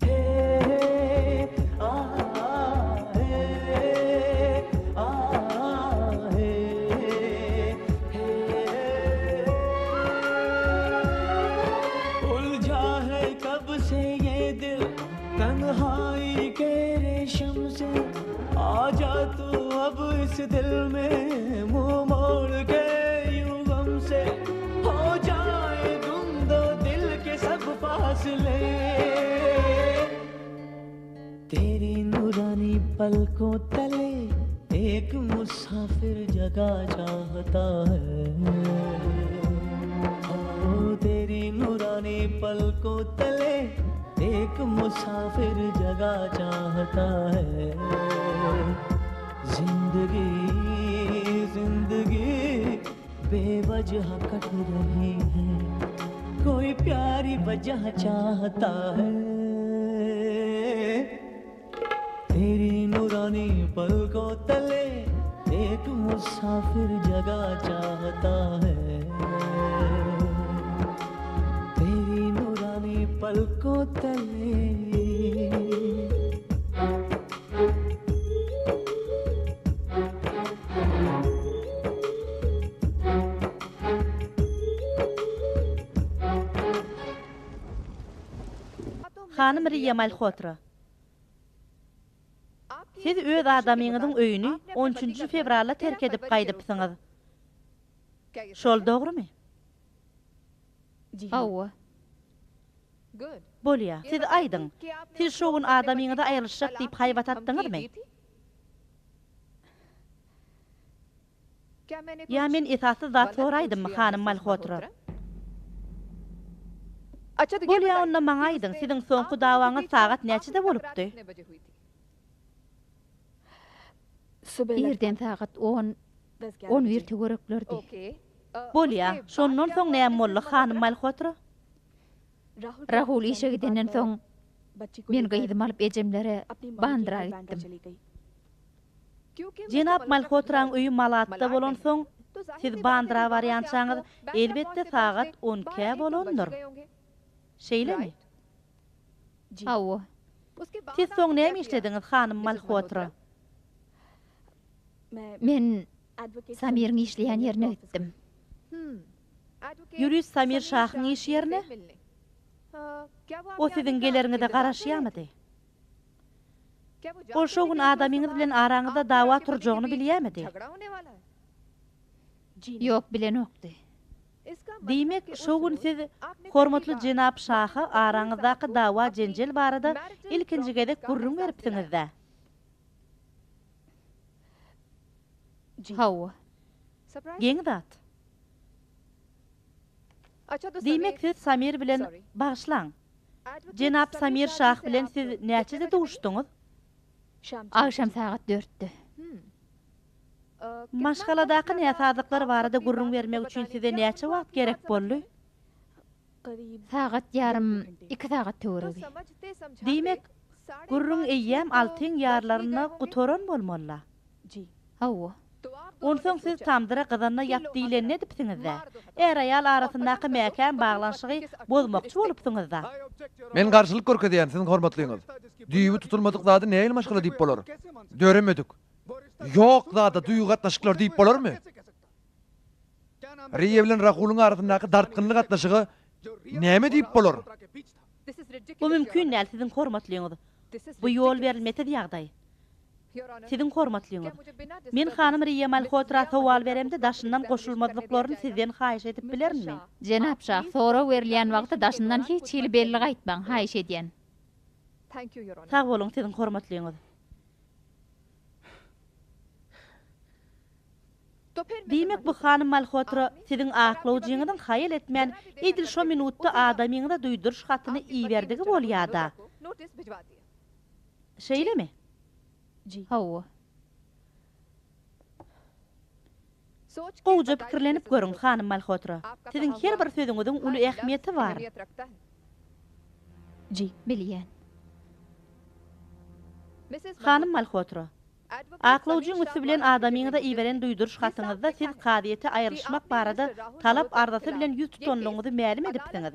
हे आ हे आ हे। कब से ये दिल तन्हाई के रेशम से आजा तू अब इस दिल में मुंह मोड़ के यूं गम से हो जाए गुम दो दिल के सब फासले तेरी नूरानी पलकों तले एक मुसाफिर जगह चाहता है ओ तेरी नूरानी पलकों तले एक मुसाफिर जगह चाहता है जिंदगी जिंदगी बेवजह कट रही है कोई प्यारी वजह चाहता है तेरी नूरानी पलकों तले एक मुसाफिर जगह चाहता है तेरी नूरानी पलकों तले Hanym Riýa Malhotra. Siz öz adamyňyzyň öýüni on üçünji fewralda terk edip gaýdypsyňyz. Şol dogrumy? Hawa. Bolýa. Siz aýdyň, siz şo gün adamyňyza aýrylyşjak diýip haýbat atdyňyzmy? Ýa men esassyz zat soraýdymmy, hanym Malhotra? Bolýa, onda maňa aýdyň, siziň soňky dawaňyz sagat näçede bolupdy? Irden sagat on, on bir töwereklerdi. Bolýa, şondan soň näme boldy, hanym Malhotra? Rahul işe gidenden soň, men gyzymy alyp ejemlere, Bandra gitdim. Jenap Malhotraň öýi Malatda bolansoň, siz Bandra barýançaňyz, elbetde, sagat on ikä bolandyr. Şeýlemi? Hawa. Siz soň näme işlediňiz, hanym Malhotra? Men Samiriň işleýän ýerine gitdim. Ýurist Samir Şahyň iş ýerine? O siziň geleriňize garaşýarmydy? Ol şo gün adamyňyz bilen araňyzda dawa turjagyny bilýärmidi? Ýok, bilenokdy. Diýmek, şo gün siz hormatly jenap Şaha araňyzdaky dawa-jenjel barada ilkinji gezek gürrüň beripsiňiz-dä? Hawa. Geň zat. Diýmek, siz Samir bilen, bagyşlaň, Jenap Samir Şah bilen siz näçede duşduňyz? Agşam sagat dörtde. Maşgaladaky näsazlyklar barada gürrüň bermek üçin size näçe wagt gerek boldy? Sagat ýarym, iki sagat töweregi. Diýmek, gürrüň eýýäm altyň ýarlarynda gutaran bolmaly-la? Hawa. Onsoň siz tamdyra gyzanda ýap diýlenini edipsiňiz-dä. Är-aýal arasyndaky mäkäm baglanyşygy bozmakçy bolupsyňyz-da. Men garşylyk görkezýän, siziň hormatlyňyz. Düýbi tutulmadyk zady nähili maşgala diýip bolar? Döremedik. Ýok zada duýgy gatnaşyklary diýip bolarmy? Riýa bilen Rahulyň arasyndaky dartgynly gatnaşyga näme diýip bolar? Bu mümkin däl, siziň hormatlyňyz. Bu ýol berilmesiz ýagdaý. Siziň hormatlyňyz. Men hanym Riýa Malhotra sowal beremde daşyndan goşulmazlyklaryny sizden haýyş edip bilerinmi? Jenap Şah, sorag berilýän wagty daşyndan hiç hili bellik aýtmaň, haýyş edýän. Sag boluň, siziň hormatlyňyz. Diýmek, bu hanym Malhotra siziň aklawjyňyzyň haýal etmän edil şo minutda adamyňyza duýduryş hatyny iberdigi bolýa-da. Şeýlemi? Hawa. Gowuja pikirlenip görüň, hanym Malhotra. Siziň her bir sözüňiziň uly ähmiýeti bar. Bilýän. Hanym Malhotra, aklawjyň üsti bilen adamyňyza iberen duýduryş hatyňyzda siz kazyýete aýrylyşmak barada talap arzasy bilen ýüz tutanlygyňyzy mälim edipsiňiz.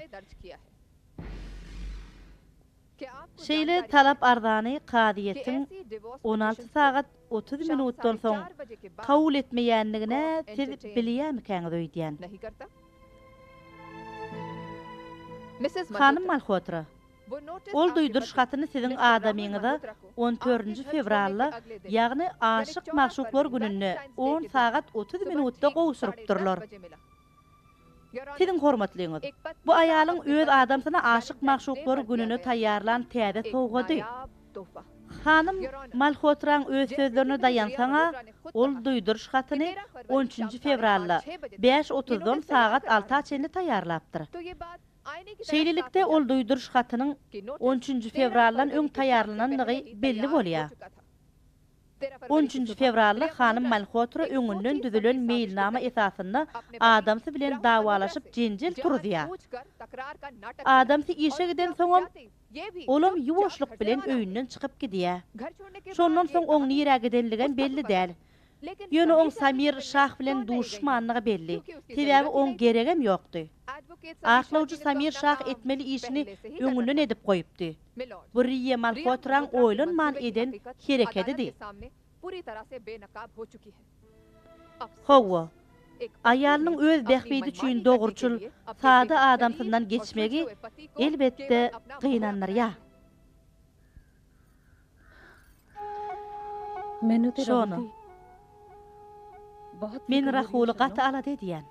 Şeýle talap arzany kazyýetiň 16 sagat 30 minutdan soň kabul etmeýändigine siz bilýärmikäňiz öýdýän. Hanym Malhotra. Ol duýduryş hatyny siziň adamyňyza on dördünji fewralda, ýagny aşyk-magşuklar gününde on sagat 30 minutda gowşurypdyrlar. Siziň hormatlyňyz, bu aýalyň öz adamsyna aşyk-magşuklar gününe taýýarlan täze sowgady. Hanym Malhotraň öz sözlerine daýansaň-a, ol duýduryş hatyny on üçünji fewralda, bäş otuzdan sagat alta çenli taýýarlapdyr. Şeýlelikde, ol duýduryş hatynyň on üçünji fewraldan öň taýýarlanandygy belli bolýar. On üçünji fewralda hanym Malhotra öňünden düzülen meýilnama esasynda adamsy bilen dawalaşyp jenjel turuzýar. Adamsy işe gidensoňam, olam ýuwaşlyk bilen öýünden çykyp gidýär. Şondan soň oň nirä gidenligem belli däl. Ýöne oň Samir Şah bilen duşuşmanlygy belli. Sebäbi oň geregem ýokdy. Aklawjy Samir Şah etmeli işini öňünden edip goýupdy. Bu Riýa Malhotraň oýlanman eden herekedidi. Hawa, aýalynyň öz bähbidi üçin dogruçyl, sada adamsyndan geçmegi, elbetde, gynandyrýar. Şona, Men Rahuly gaty alada edýän.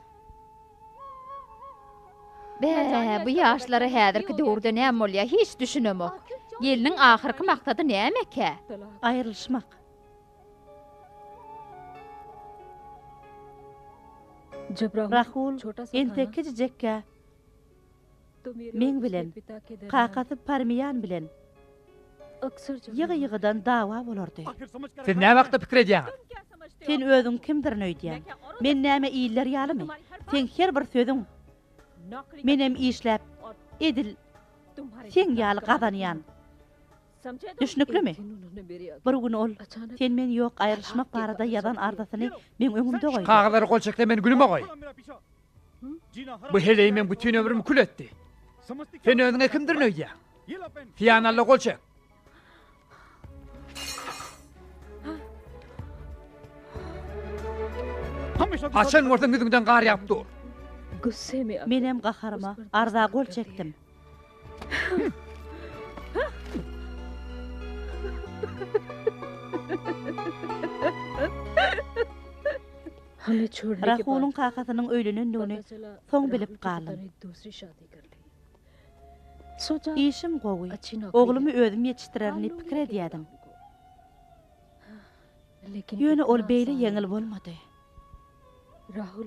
Bä, bu ýaşlara häzirki döwürde näme bolýar, hiç düşünemok. Gelniň ahyrky maksady nämekä? Aýrylyşmak. Rahul entek kiçijekkä meň bilen, kakasy Parmiýan bilen ýygy-ýygydan dawa bolardy. Siz näme hakda pikir edýäňiz? Sen özüňi kimdirin öýdýäň? Men näme iller ýalymy? Seň her bir sözüň Menem işläp, edil seň ýaly gazanýan. Düşnüklimi? Bir gün ol, sen men ýok aýrylyşmak barada ýazan arzasyny meň öňümde Şu goýdy. kagyzlara gol çekse meni günüme goý. Bu heleý meň bütin ömrümi kül etdi. Sen özüňe kimdirin öýdýäň? Syýany al-da gol çek. Haçan görseň ýüzüňden gar ýagyp dur. Menem gaharyma arza gol çekdim. Rahulyň kakasynyň öýlenendigini soň bilip galdym. Işim gowy, oglumy özüm ýetişdirerin diýip pikir edýärdim. Ýöne ol beýle ýeňil bolmady.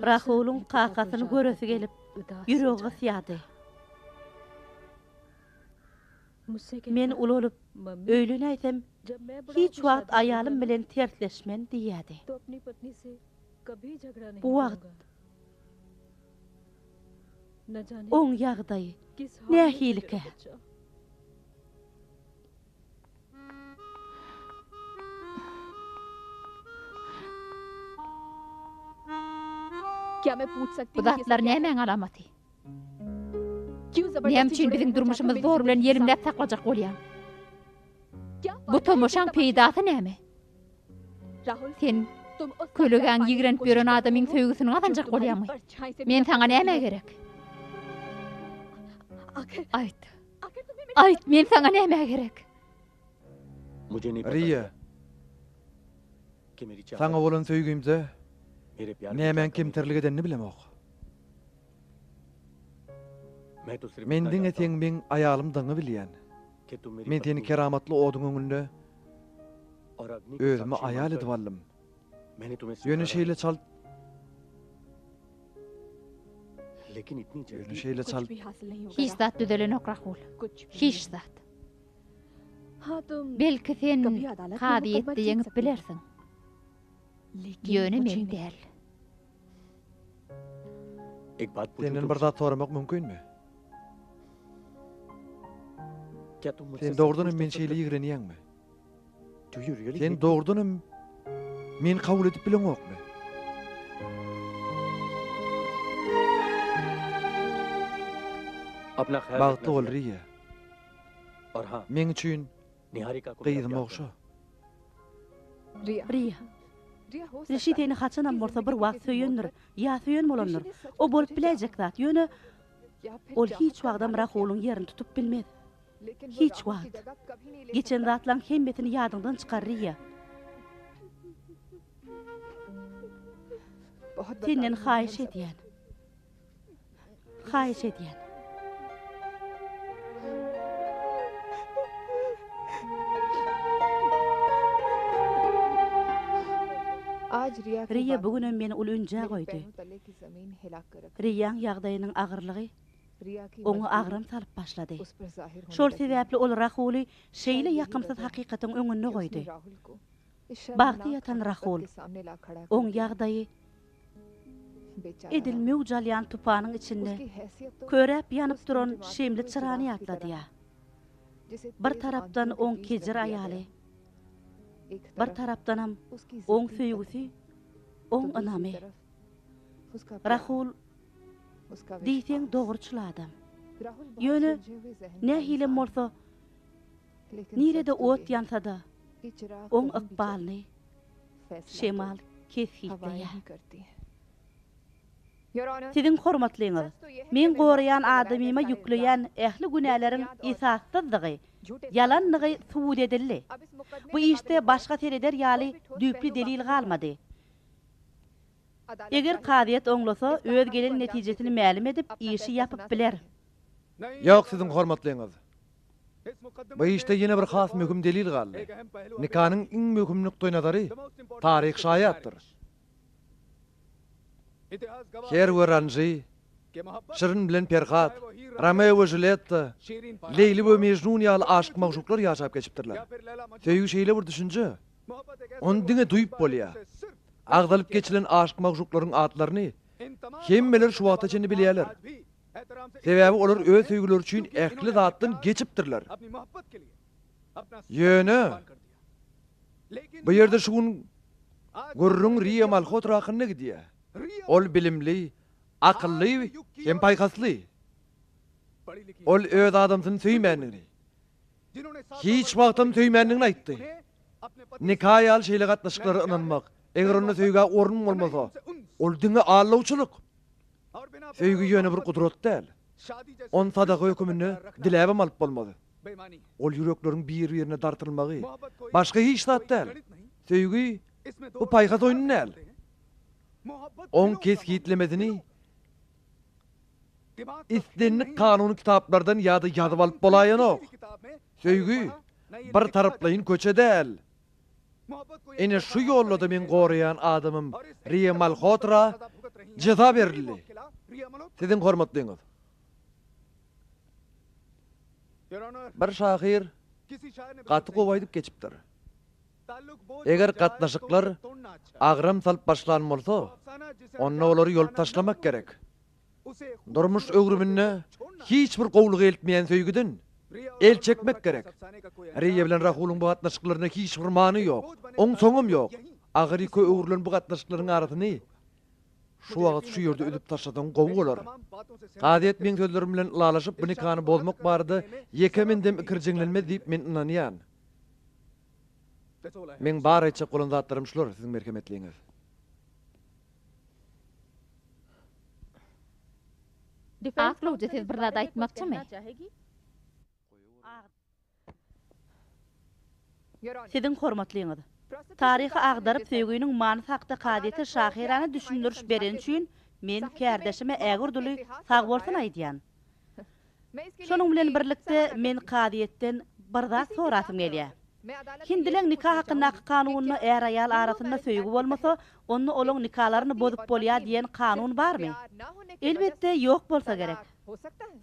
Rahulyň kakasyny göresi gelip, ýüregi gysýardy. Men ulalyp, öýlenäýsem, hiç wagt aýalym bilen tersleşmen diýýärdi. Bu wagt oň ýagdaýy nähilikä? Bu zatlar nämäň alamaty? Näme üçin biziň durmuşymyzy zor bilen ýelimläp saklajak bolýaň? Bu tomaşaň peýdasy näme? Sen kölegäň ýigrenip ýören adamyň söýgüsini gazanjak bolýaňmy? Men saňa nämä gerek? Aýt. Aýt, men saňa nämä gerek? Riýa, saňa bolan söýgimde nämäň kemterlik edenini bilemok. Men diňe seň meň aýalymdygyňy bilýän. Men seni keramatly oduň öňünde özüme aýal edip aldym. Ýöne şeýle çalt Ýöne şeýle çalt Hiç zat düzelenok, Rahul. Hiç zat. Belki sen kazyýetde ýeňip bilersiň. Ýöne men däl. Senden bir zat soramak mümkinmi? Sen dogrudan hem meni şeýle ýigrenýäňmi? Sen dogrudan hem meni kabul edip bileňokmy? Bagtly bol, Riýa. Meň üçin gyzymy ogşa. Riýa. Rişi seni haçanam bolsa bir wagt söýendir, ýa söýen bolandyr. O bolup biläýjek zat, ýöne ol hiç wagtam Rahulyň ýerini tutup bilmez. Hiç wagt. Geçen zatlaň hemmesini ýadyňdan çykar, Riýa. Senden haýyş edýän. Haýyş edýän. Riýa bu günem meni uly ünjä goýdy. Riýaň ýagdaýynyň agyrlygy oňa agram salyp başlady. Şol sebäpli ol Rahuly şeýle ýakymsyz hakykatyň öňünde goýdy. Bagty ýatan Rahul. Oň ýagdaýy edil möwç alýan tupanyň içinde köräp ýanyp duran şemli çyrany ýatladýar. Bir tarapdan oň kejir aýaly, bir tarapdanam oň söýgüsi, oň ynamy. Rahul diýseň dogruçyl adam. Ýöne nähilem bolsa, Nirede ot ýansa-da, oň ykbalyny şemal kesgitleýär. Siziň hormatlyňyz, meň goraýan adamyma ýükleýän ähli günäleriň esassyzdygy, ýalandygy subut edildi. Bu işde başga sereder ýaly düýpli delil galmady. Eger kazyýet oňlasa, öz gelen netijesini mälim edip, işi ýapyp biler. Ýok, siziň hormatlyňyz. Bu işde ýene bir has möhüm delil galdy. Nikanyň iň möhüm nukdaýnazary taryh şaýatdyr. Her we Ranji, Şirin bilen Perhat, Romeo we Juletta, Leýli we Mejnun ýaly aşyk-magşuklar ýaşap geçipdirler. Söýgi şeýle bir düşünje, ony diňe duýup bolýar. Agzalyp geçilen aşyk-magşuklaryň atlaryny hemmeler şu wagta çenli bilýärler. Sebäbi olar öz söýgüleri üçin ähli zatdan geçipdirler. Ýöne bu ýerde şu gün gürrüň Riýa Malhotra hakynda gidýär. Ol bilimli, akylly hem paýhasly. Ol öz adamsyny söýmändigini, hiç wagtam söýmändigini aýtdy. Nika ýaly şeýle gatnaşyklara ynanmak, eger onda söýgä orun bolmasa, ol diňe aldawçylyk. Söýgi ýöne bir gudrat däl. Ony sadaka höküminde diläbem alyp bolmaz. Ol ýürekleriň bir-birine dartylmagy, başga hiç zat däl. Söýgi, bu paýhas oýny däl. Oň kesgitlemesini islendik kanuny kitaplardan ýa-da ýazyp alyp bolaýanok. Söýgi, bir taraplaýyn köçe däl. Ine şu ýolda-da meň goraýan adamym Riýa Malhotra jeza berildi. Siziň hormatlyňyz. Bir şahyr gaty gowy aýdyp geçipdir. Eger gatnaşyklar agram salyp başlan bolsa, onda olary ýolup taşlamak gerek. Durmuş öwrüminde hiç bir gowulyga eltmeýän söýgüden el çekmek gerek. Riýa bilen Rahulyň bu gatnaşyklarynda hiç bir many ýok. Oň soňam ýok. Agyr ýüke öwrülen bu gatnaşyklaryň arasyny şu wagt şu ýerde üzüp taşlasaň gowy bolar. Kazyýet meň sözlerim bilen ylalaşyp bu nikany bozmak barada ýeke mendem ikirjiňlenmez diýip men ynanýan. Meň bar aýtjak bolan zatlarym şular, siziň merhemetliňiz. Aklawjy siz bir zat aýtmakçymy? Siziň hormatlyňyz. Taryhy agdaryp söýginiň manysy hakda kazyýete şahyrana düşündiriş bereni üçin men kärdeşime ägirt uly sagbolsun aýdýan. Şonuň bilen birlikde men kazyýetden bir zat sorasym gelýär. Hindileň nika hakyndaky kanunynda är-aýal arasynda söýgi bolmasa, onda olaň nikalaryny bozup bolýar diýen kanun barmy? Elbetde ýok bolsa gerek.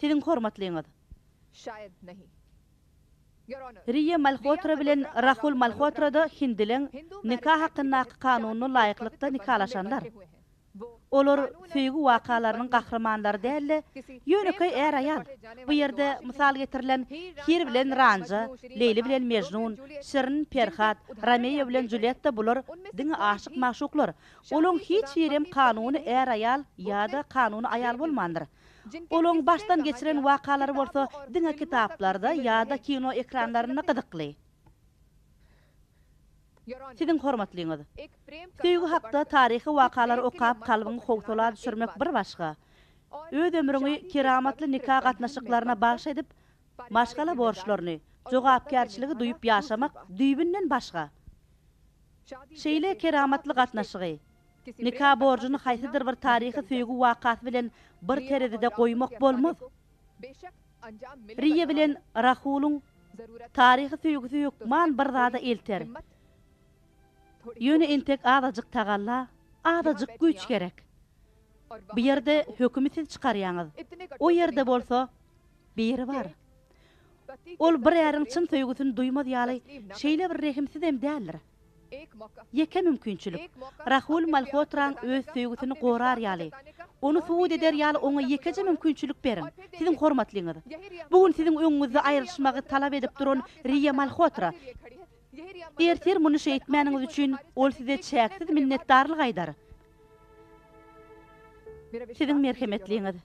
Siziň hormatlyňyz. Riýa Malhotra bilen Rahul Malhotra-da hindileň nika hakyndaky kanunyna laýyklykda nikalaşanlar. Olar söýgi wakalarynyň gahrymanlary däl-de, ýönekeý är-aýal. Bu ýerde mysal getirilen Hir bilen Ranja, Leýli bilen Mejnun, Şirin, Perhat, Romeo bilen Juletta bular diňe aşyk-magşuklar. Olaň hiç birem kanuny är-aýal ýa-da kanuny aýal bolmandyr. Olaň başdan geçiren wakalary bolsa diňe kitaplarda ýa-da kino ekranlarynda gyzykly. Siziň hormatlyňyz. Söýgi hakda taryhy wakalary okap kalbyňy howsala düşürmek bir başga. Öz ömrüňi keramatly nika gatnaşyklaryna bagş edip, Maşgala borçlaryny, jogapkärçiligi duýup ýaşamak düýbünden başga. Şeýle keramatly gatnaşygy, nika borjuny haýsydyr bir taryhy söýgi wakasy bilen bir terezide goýmak bolmaz. Riýa bilen Rahulyň taryhy söýgüsi hökman bir zada elter. Ýöne entek azajyk tagalla, azajyk güýç gerek. Bu ýerde hökümi siz çykarýaňyz. O ýerde bolsa biri bar. Ol bir äriň çyn söýgüsini duýmaz ýaly şeýle bir rehimsizem däldir. Ýeke mümkinçilik, Rahul Malhotraň öz söýgüsini gorar ýaly, ony subut eder ýaly oňa ýekeje mümkinçilik beriň, siziň hormatlyňyz. Bu gün siziň öňüňizde aýrylyşmagy talap edip duran Riýa Malhotra. Ertir muny şeýtmäniňiz üçin ol size çäksiz minnetdarlyk aýdar. Siziň merhemetliňiz.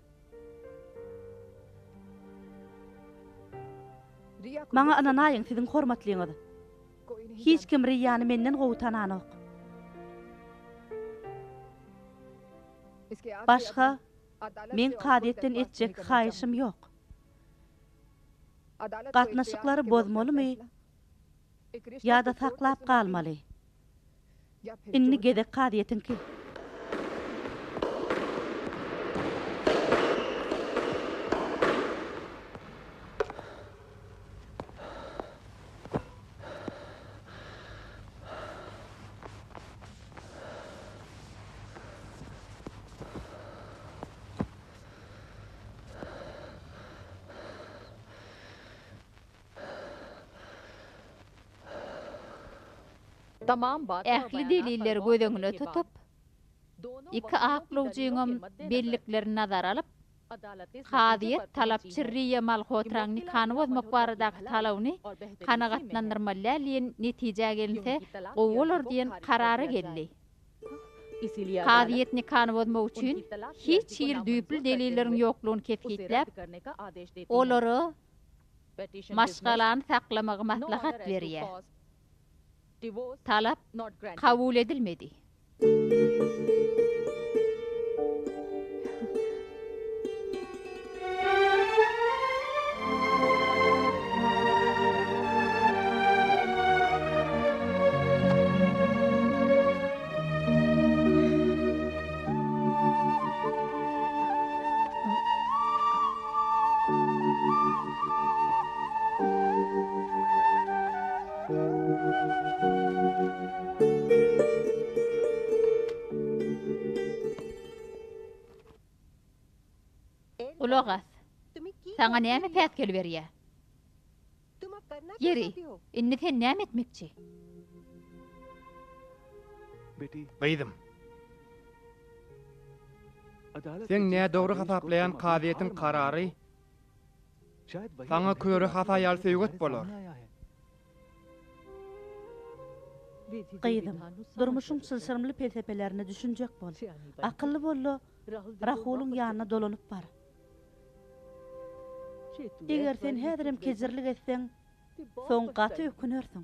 Maňa ynanaýyň, siziň hormatlyňyz. Hiç kim Riýany menden gowy tananok. Başga meň kazyýetden etjek haýyşym ýok. Gatnaşyklary bozmalymy ýa-da saklap galmaly? Indi gezek kazyýetiňki. Ähli delilleri göz öňüne tutup, iki aklawjyňam belliklerini nazara alyp, kazyýet talapçy Riýa Malhotraň nikany bozmak baradaky talabyny kanagatlandyrmaly däl diýen netijä gelinse gowy bolar diýen karara geldi. Kazyýet nikany bozmak üçin hiç hili düýpli delilleriň ýoklugyny kesgitläp, olara maşgalany saklamagy maslahat berýär. Talap kabul edilmedi. Gulak as. Saňa näme päsgel berýä? Ýeri, indi sen näme etmekçi? Gyzym. Seň nädogry hasaplaýan kazyýetiň karary saňa köre hasa ýaly söýget bolar. Gyzym, durmuşyň çylşyrymly pelsepelerine düşünjek bol. Akylly bol-da, Rahulyň ýanyna dolanyp bar. Eger sen häzirem kejirlik etseň, soň gaty ökünersiň.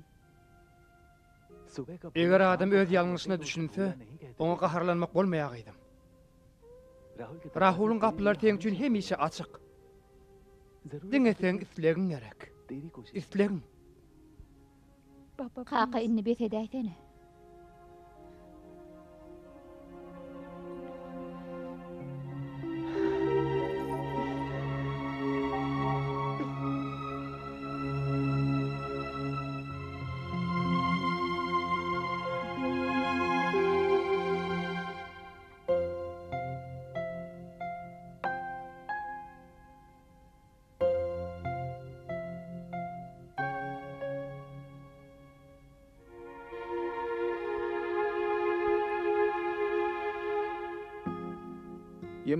Eger adam öz ýalňyşyna düşünse, oňa gaharlanmak bolmaýar gyzym. Rahulyň gapylary seň üçin hemişe açyk. Diňe seň islegiň gerek. Islegiň. Kaka indi bes edäýsene.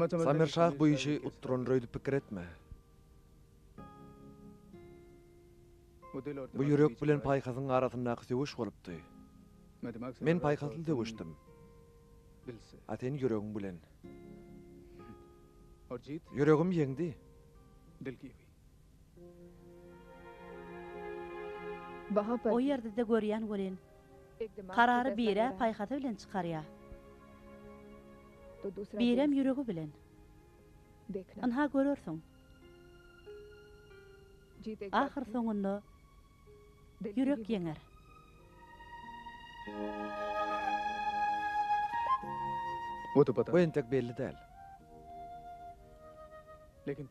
Samir şah bu işi utdurandyr öýdüp pikir etme. Bu ýürek bilen paýhasyň arasyndaky söweş bolupdy. Men paýhasly söweşdim. A sen ýüregiň bilen. Ýüregim ýeňdi. O ýerde-de görýän welin, karary bir-ä paýhasy bilen çykarýar, birem ýüregi bilen. Ynha görersiň. Ahyrsoňunda ýürek ýeňer. Bu entek belli däl.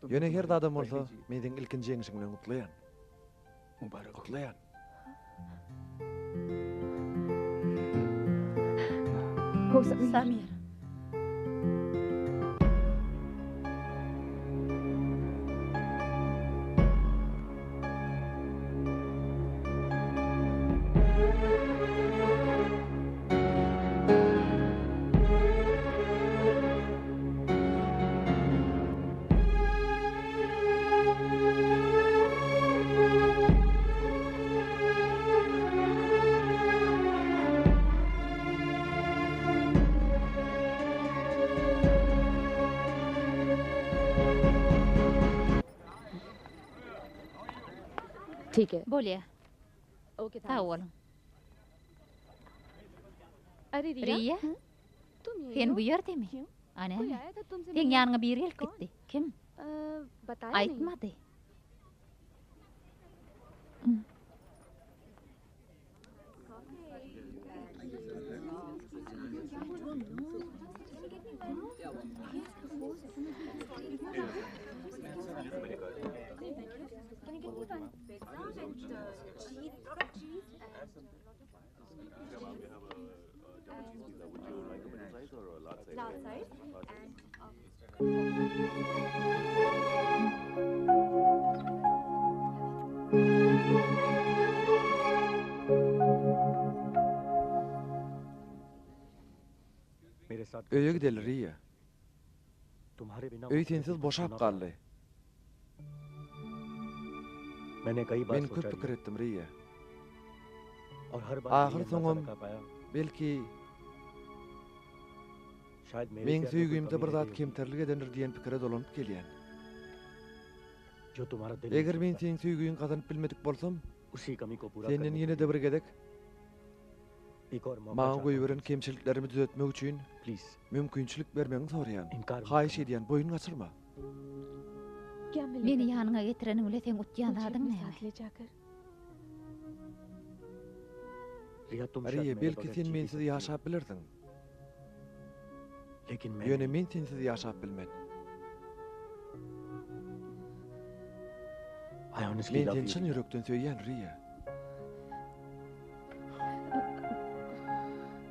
Ýöne her zadam bolsa, men seň ilkinji ýeňşiň bilen gutlaýan. Gutlaýan. Samir. Bolýa. Sag boluň. Riýa, sen bu ýerdemi? A näme? Seň ýanyňa biri gelip gitdi. Kim? Aýtmady. Öýe gideli, Riýa. Öý sensiz boşap galdy. Men köp pikir etdim, Riýa. Ahyr soňam, belki, meň söýgimde bir zat kemterlik edendir diýen pikire dolanyp gelýän. Eger men seň söýgiňi gazanyp bilmedik bolsam, senden ýene-de bir gezek maňa goýberen kemçiliklerimi düzetmek üçin mümkinçilik bermegiňi soraýan. Haýyş edýän, boýun gaçyrma. Meni ýanyňa getireniň bile seň utýan zadyň näme? Riýa, belki sen mensiz ýaşap bilersiň. Ýöne men sensiz ýaşap bilmen. Men seni çyn ýürekden söýýän, Riýa.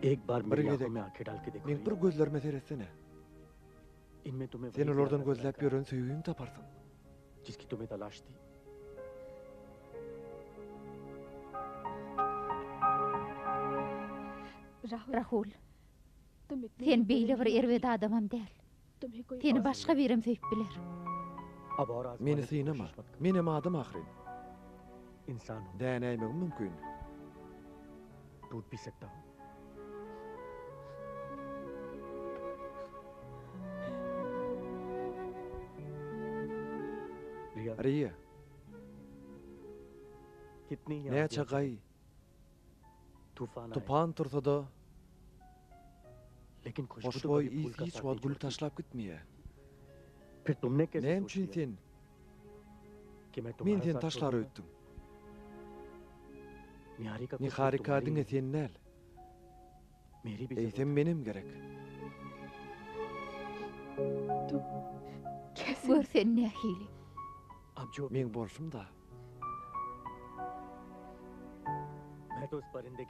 Bir gezek meň bir gözlerime seretsene. Sen olardan gözläp ýören söýgiňi taparsyň. Rahul, sen beýle bir erbet adamam däl. Seni başga birem söýüp biler. Meni synama. Menem adam ahyryn. Dänäýmegim mümkin. Riýa. Näçe gaý, tupan tursa-da, hoşboý ys hiç wagt gül taşlap gitmeýär. Näme üçin sen Men seni taşlar öýtdüm? Niharika diňe sen däl. Eýsem menem gerek. Gör sen nähili. Meň bolşum-da.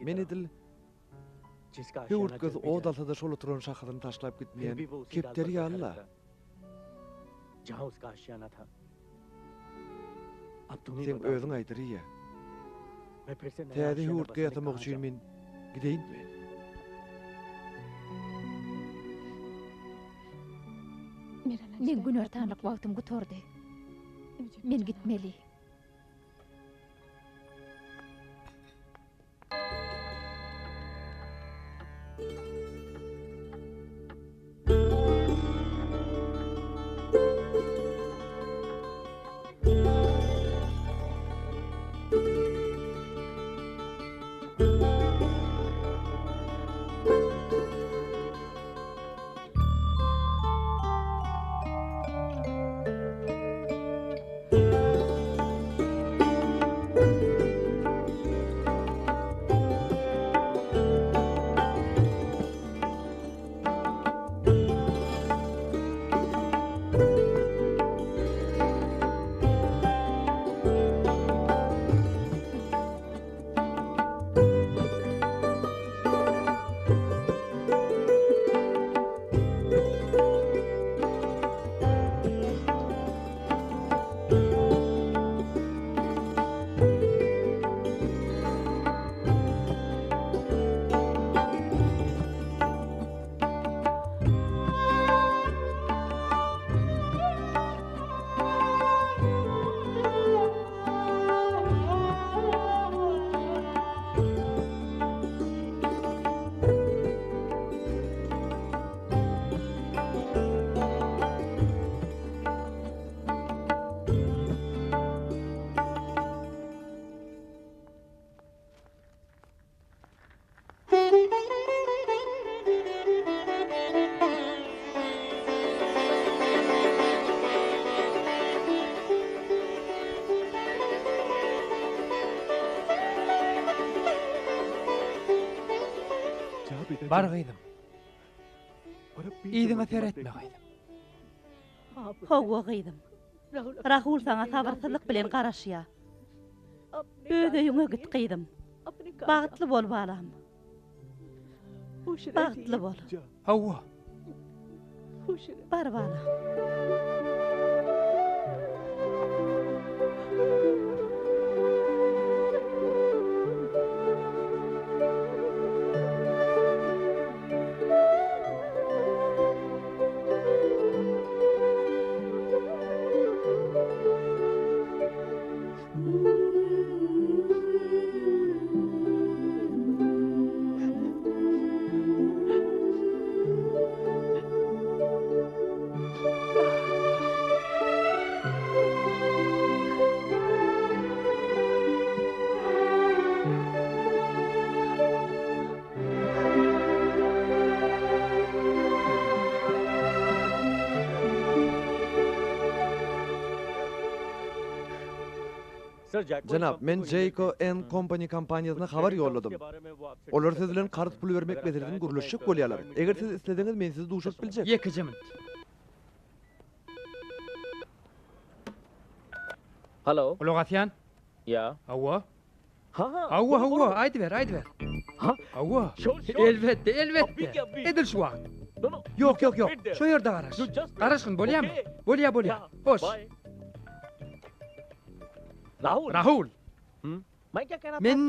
Men edil höwürtgesi ot alsa-da şol oturan şahasyny taşlap gitmeýän kepderi ýaly-la. Seň özüň aýt, Riýa. Täze höwürtge ýasamak üçin men gideýinmi? Meň günortanlyk wagtym gutardy. Men gitmeli. Bar gyzym. Yzyňa seretme gyzym. Hawa gyzym. Rahul saňa sabyrsyzlyk bilen garaşýar. Öz öýüňe git gyzym. Bagtly bol balam. Bagtly bol. Hawa. Bar balam. Jenap, men Jayco and Company kompaniýasyna habar ýolladym. Olar siz bilen karz puly bermek meselesini gürleşjek bolýarlar. Eger siz isleseňiz, men sizi duşuryp biljek. Ýekeje minut. Halo. Gulak asýan? Ýa. Hawa. Ha-ha. Hawa, hawa, aýdyber, aýdyber. Ha? Hawa. Şol, şol. Elbetde, elbetde. Edil şu wagt. Ýok, ýok, ýok. Şo ýerde garaş. Garaşgyn, bolýamy? Bolýa, bolýa. Hoş. Rahul. Rahul. Men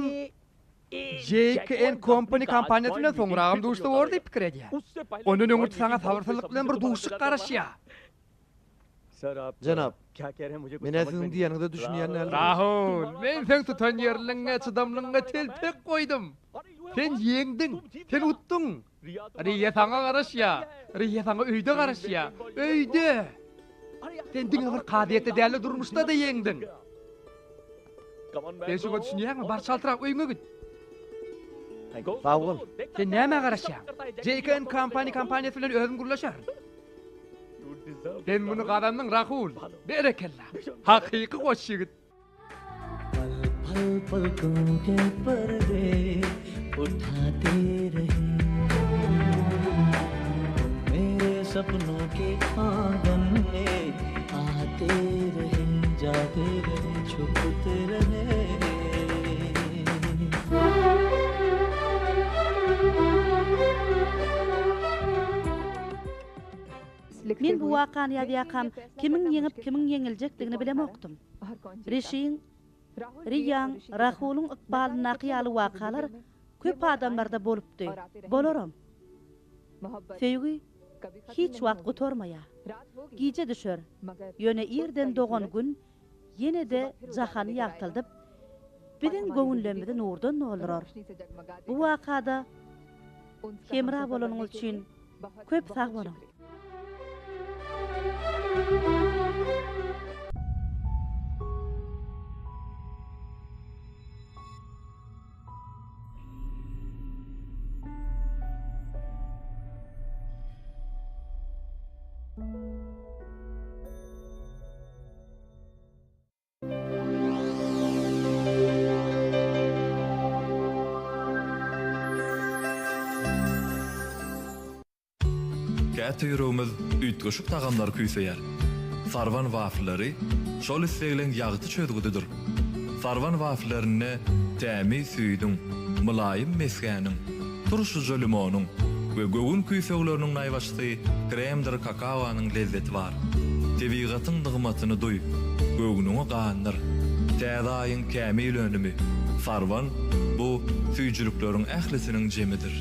JKN Company kompaniýasy bilen soňragam duşsa bor diýip pikir edýän. Ondan öňürti saňa sabyrsyzlyk bilen bir duşuşyk garaşýar. Jenap, men-ä siziň diýýäniňize düşünýän däldirin. Rahul, men seň tutanýerligiňe, çydamlygyňa telpek goýdum. Sen ýeňdiň, sen utduň. Riýa saňa garaşýar. Riýa saňa öýde garaşýar. Öýde! Sen diňe bir kazyýetde däl-de, durmuşda-da ýeňdiň. Sen şuňa düşünýäňmi? Bar çaltrak öýüňe git. Sag bol. Sen nämä garaşýaň? JKN Company kompaniýasy bilen özüm gürleşerin. Sen muny gazandyň, Rahul. Berekella. Hakyky goç ýigit. Men bu wakany ýazýarkam, kimiň ýeňip, kimiň ýeňiljekdigini bilemokdym. Rişiň, Riýaň, Rahulyň ykbalyndaky ýaly wakalar köp adamlarda bolupdy, bolaram. Söýgi hiç wagt gutarmaýar. Gije düşer, ýöne irden dogan Gün ýene-de jahany ýagtyldyp, biziň göwünlerimizi nurdan doldurar. Bu wakada hemra bolanyňyz üçin köp sag boluň! Käte ýüregimiz üýtgeşik tagamlary küýseýär. Sarwan waflleri şol islegleň ýagty çözgüdidir. Sarwan wafllerinde tämiz süýdüň, mylaýym mesgäniň, turşuja limonyň we göwün küýsegleriniň naýbaşysy kremdir kakaonyň lezzeti bar. Tebigatyň nygmatyny duý, göwnüňi gandyr. Täze aýyň kämil önümi, Sarwan bu süýjülikleriň ählisiniň jemidir.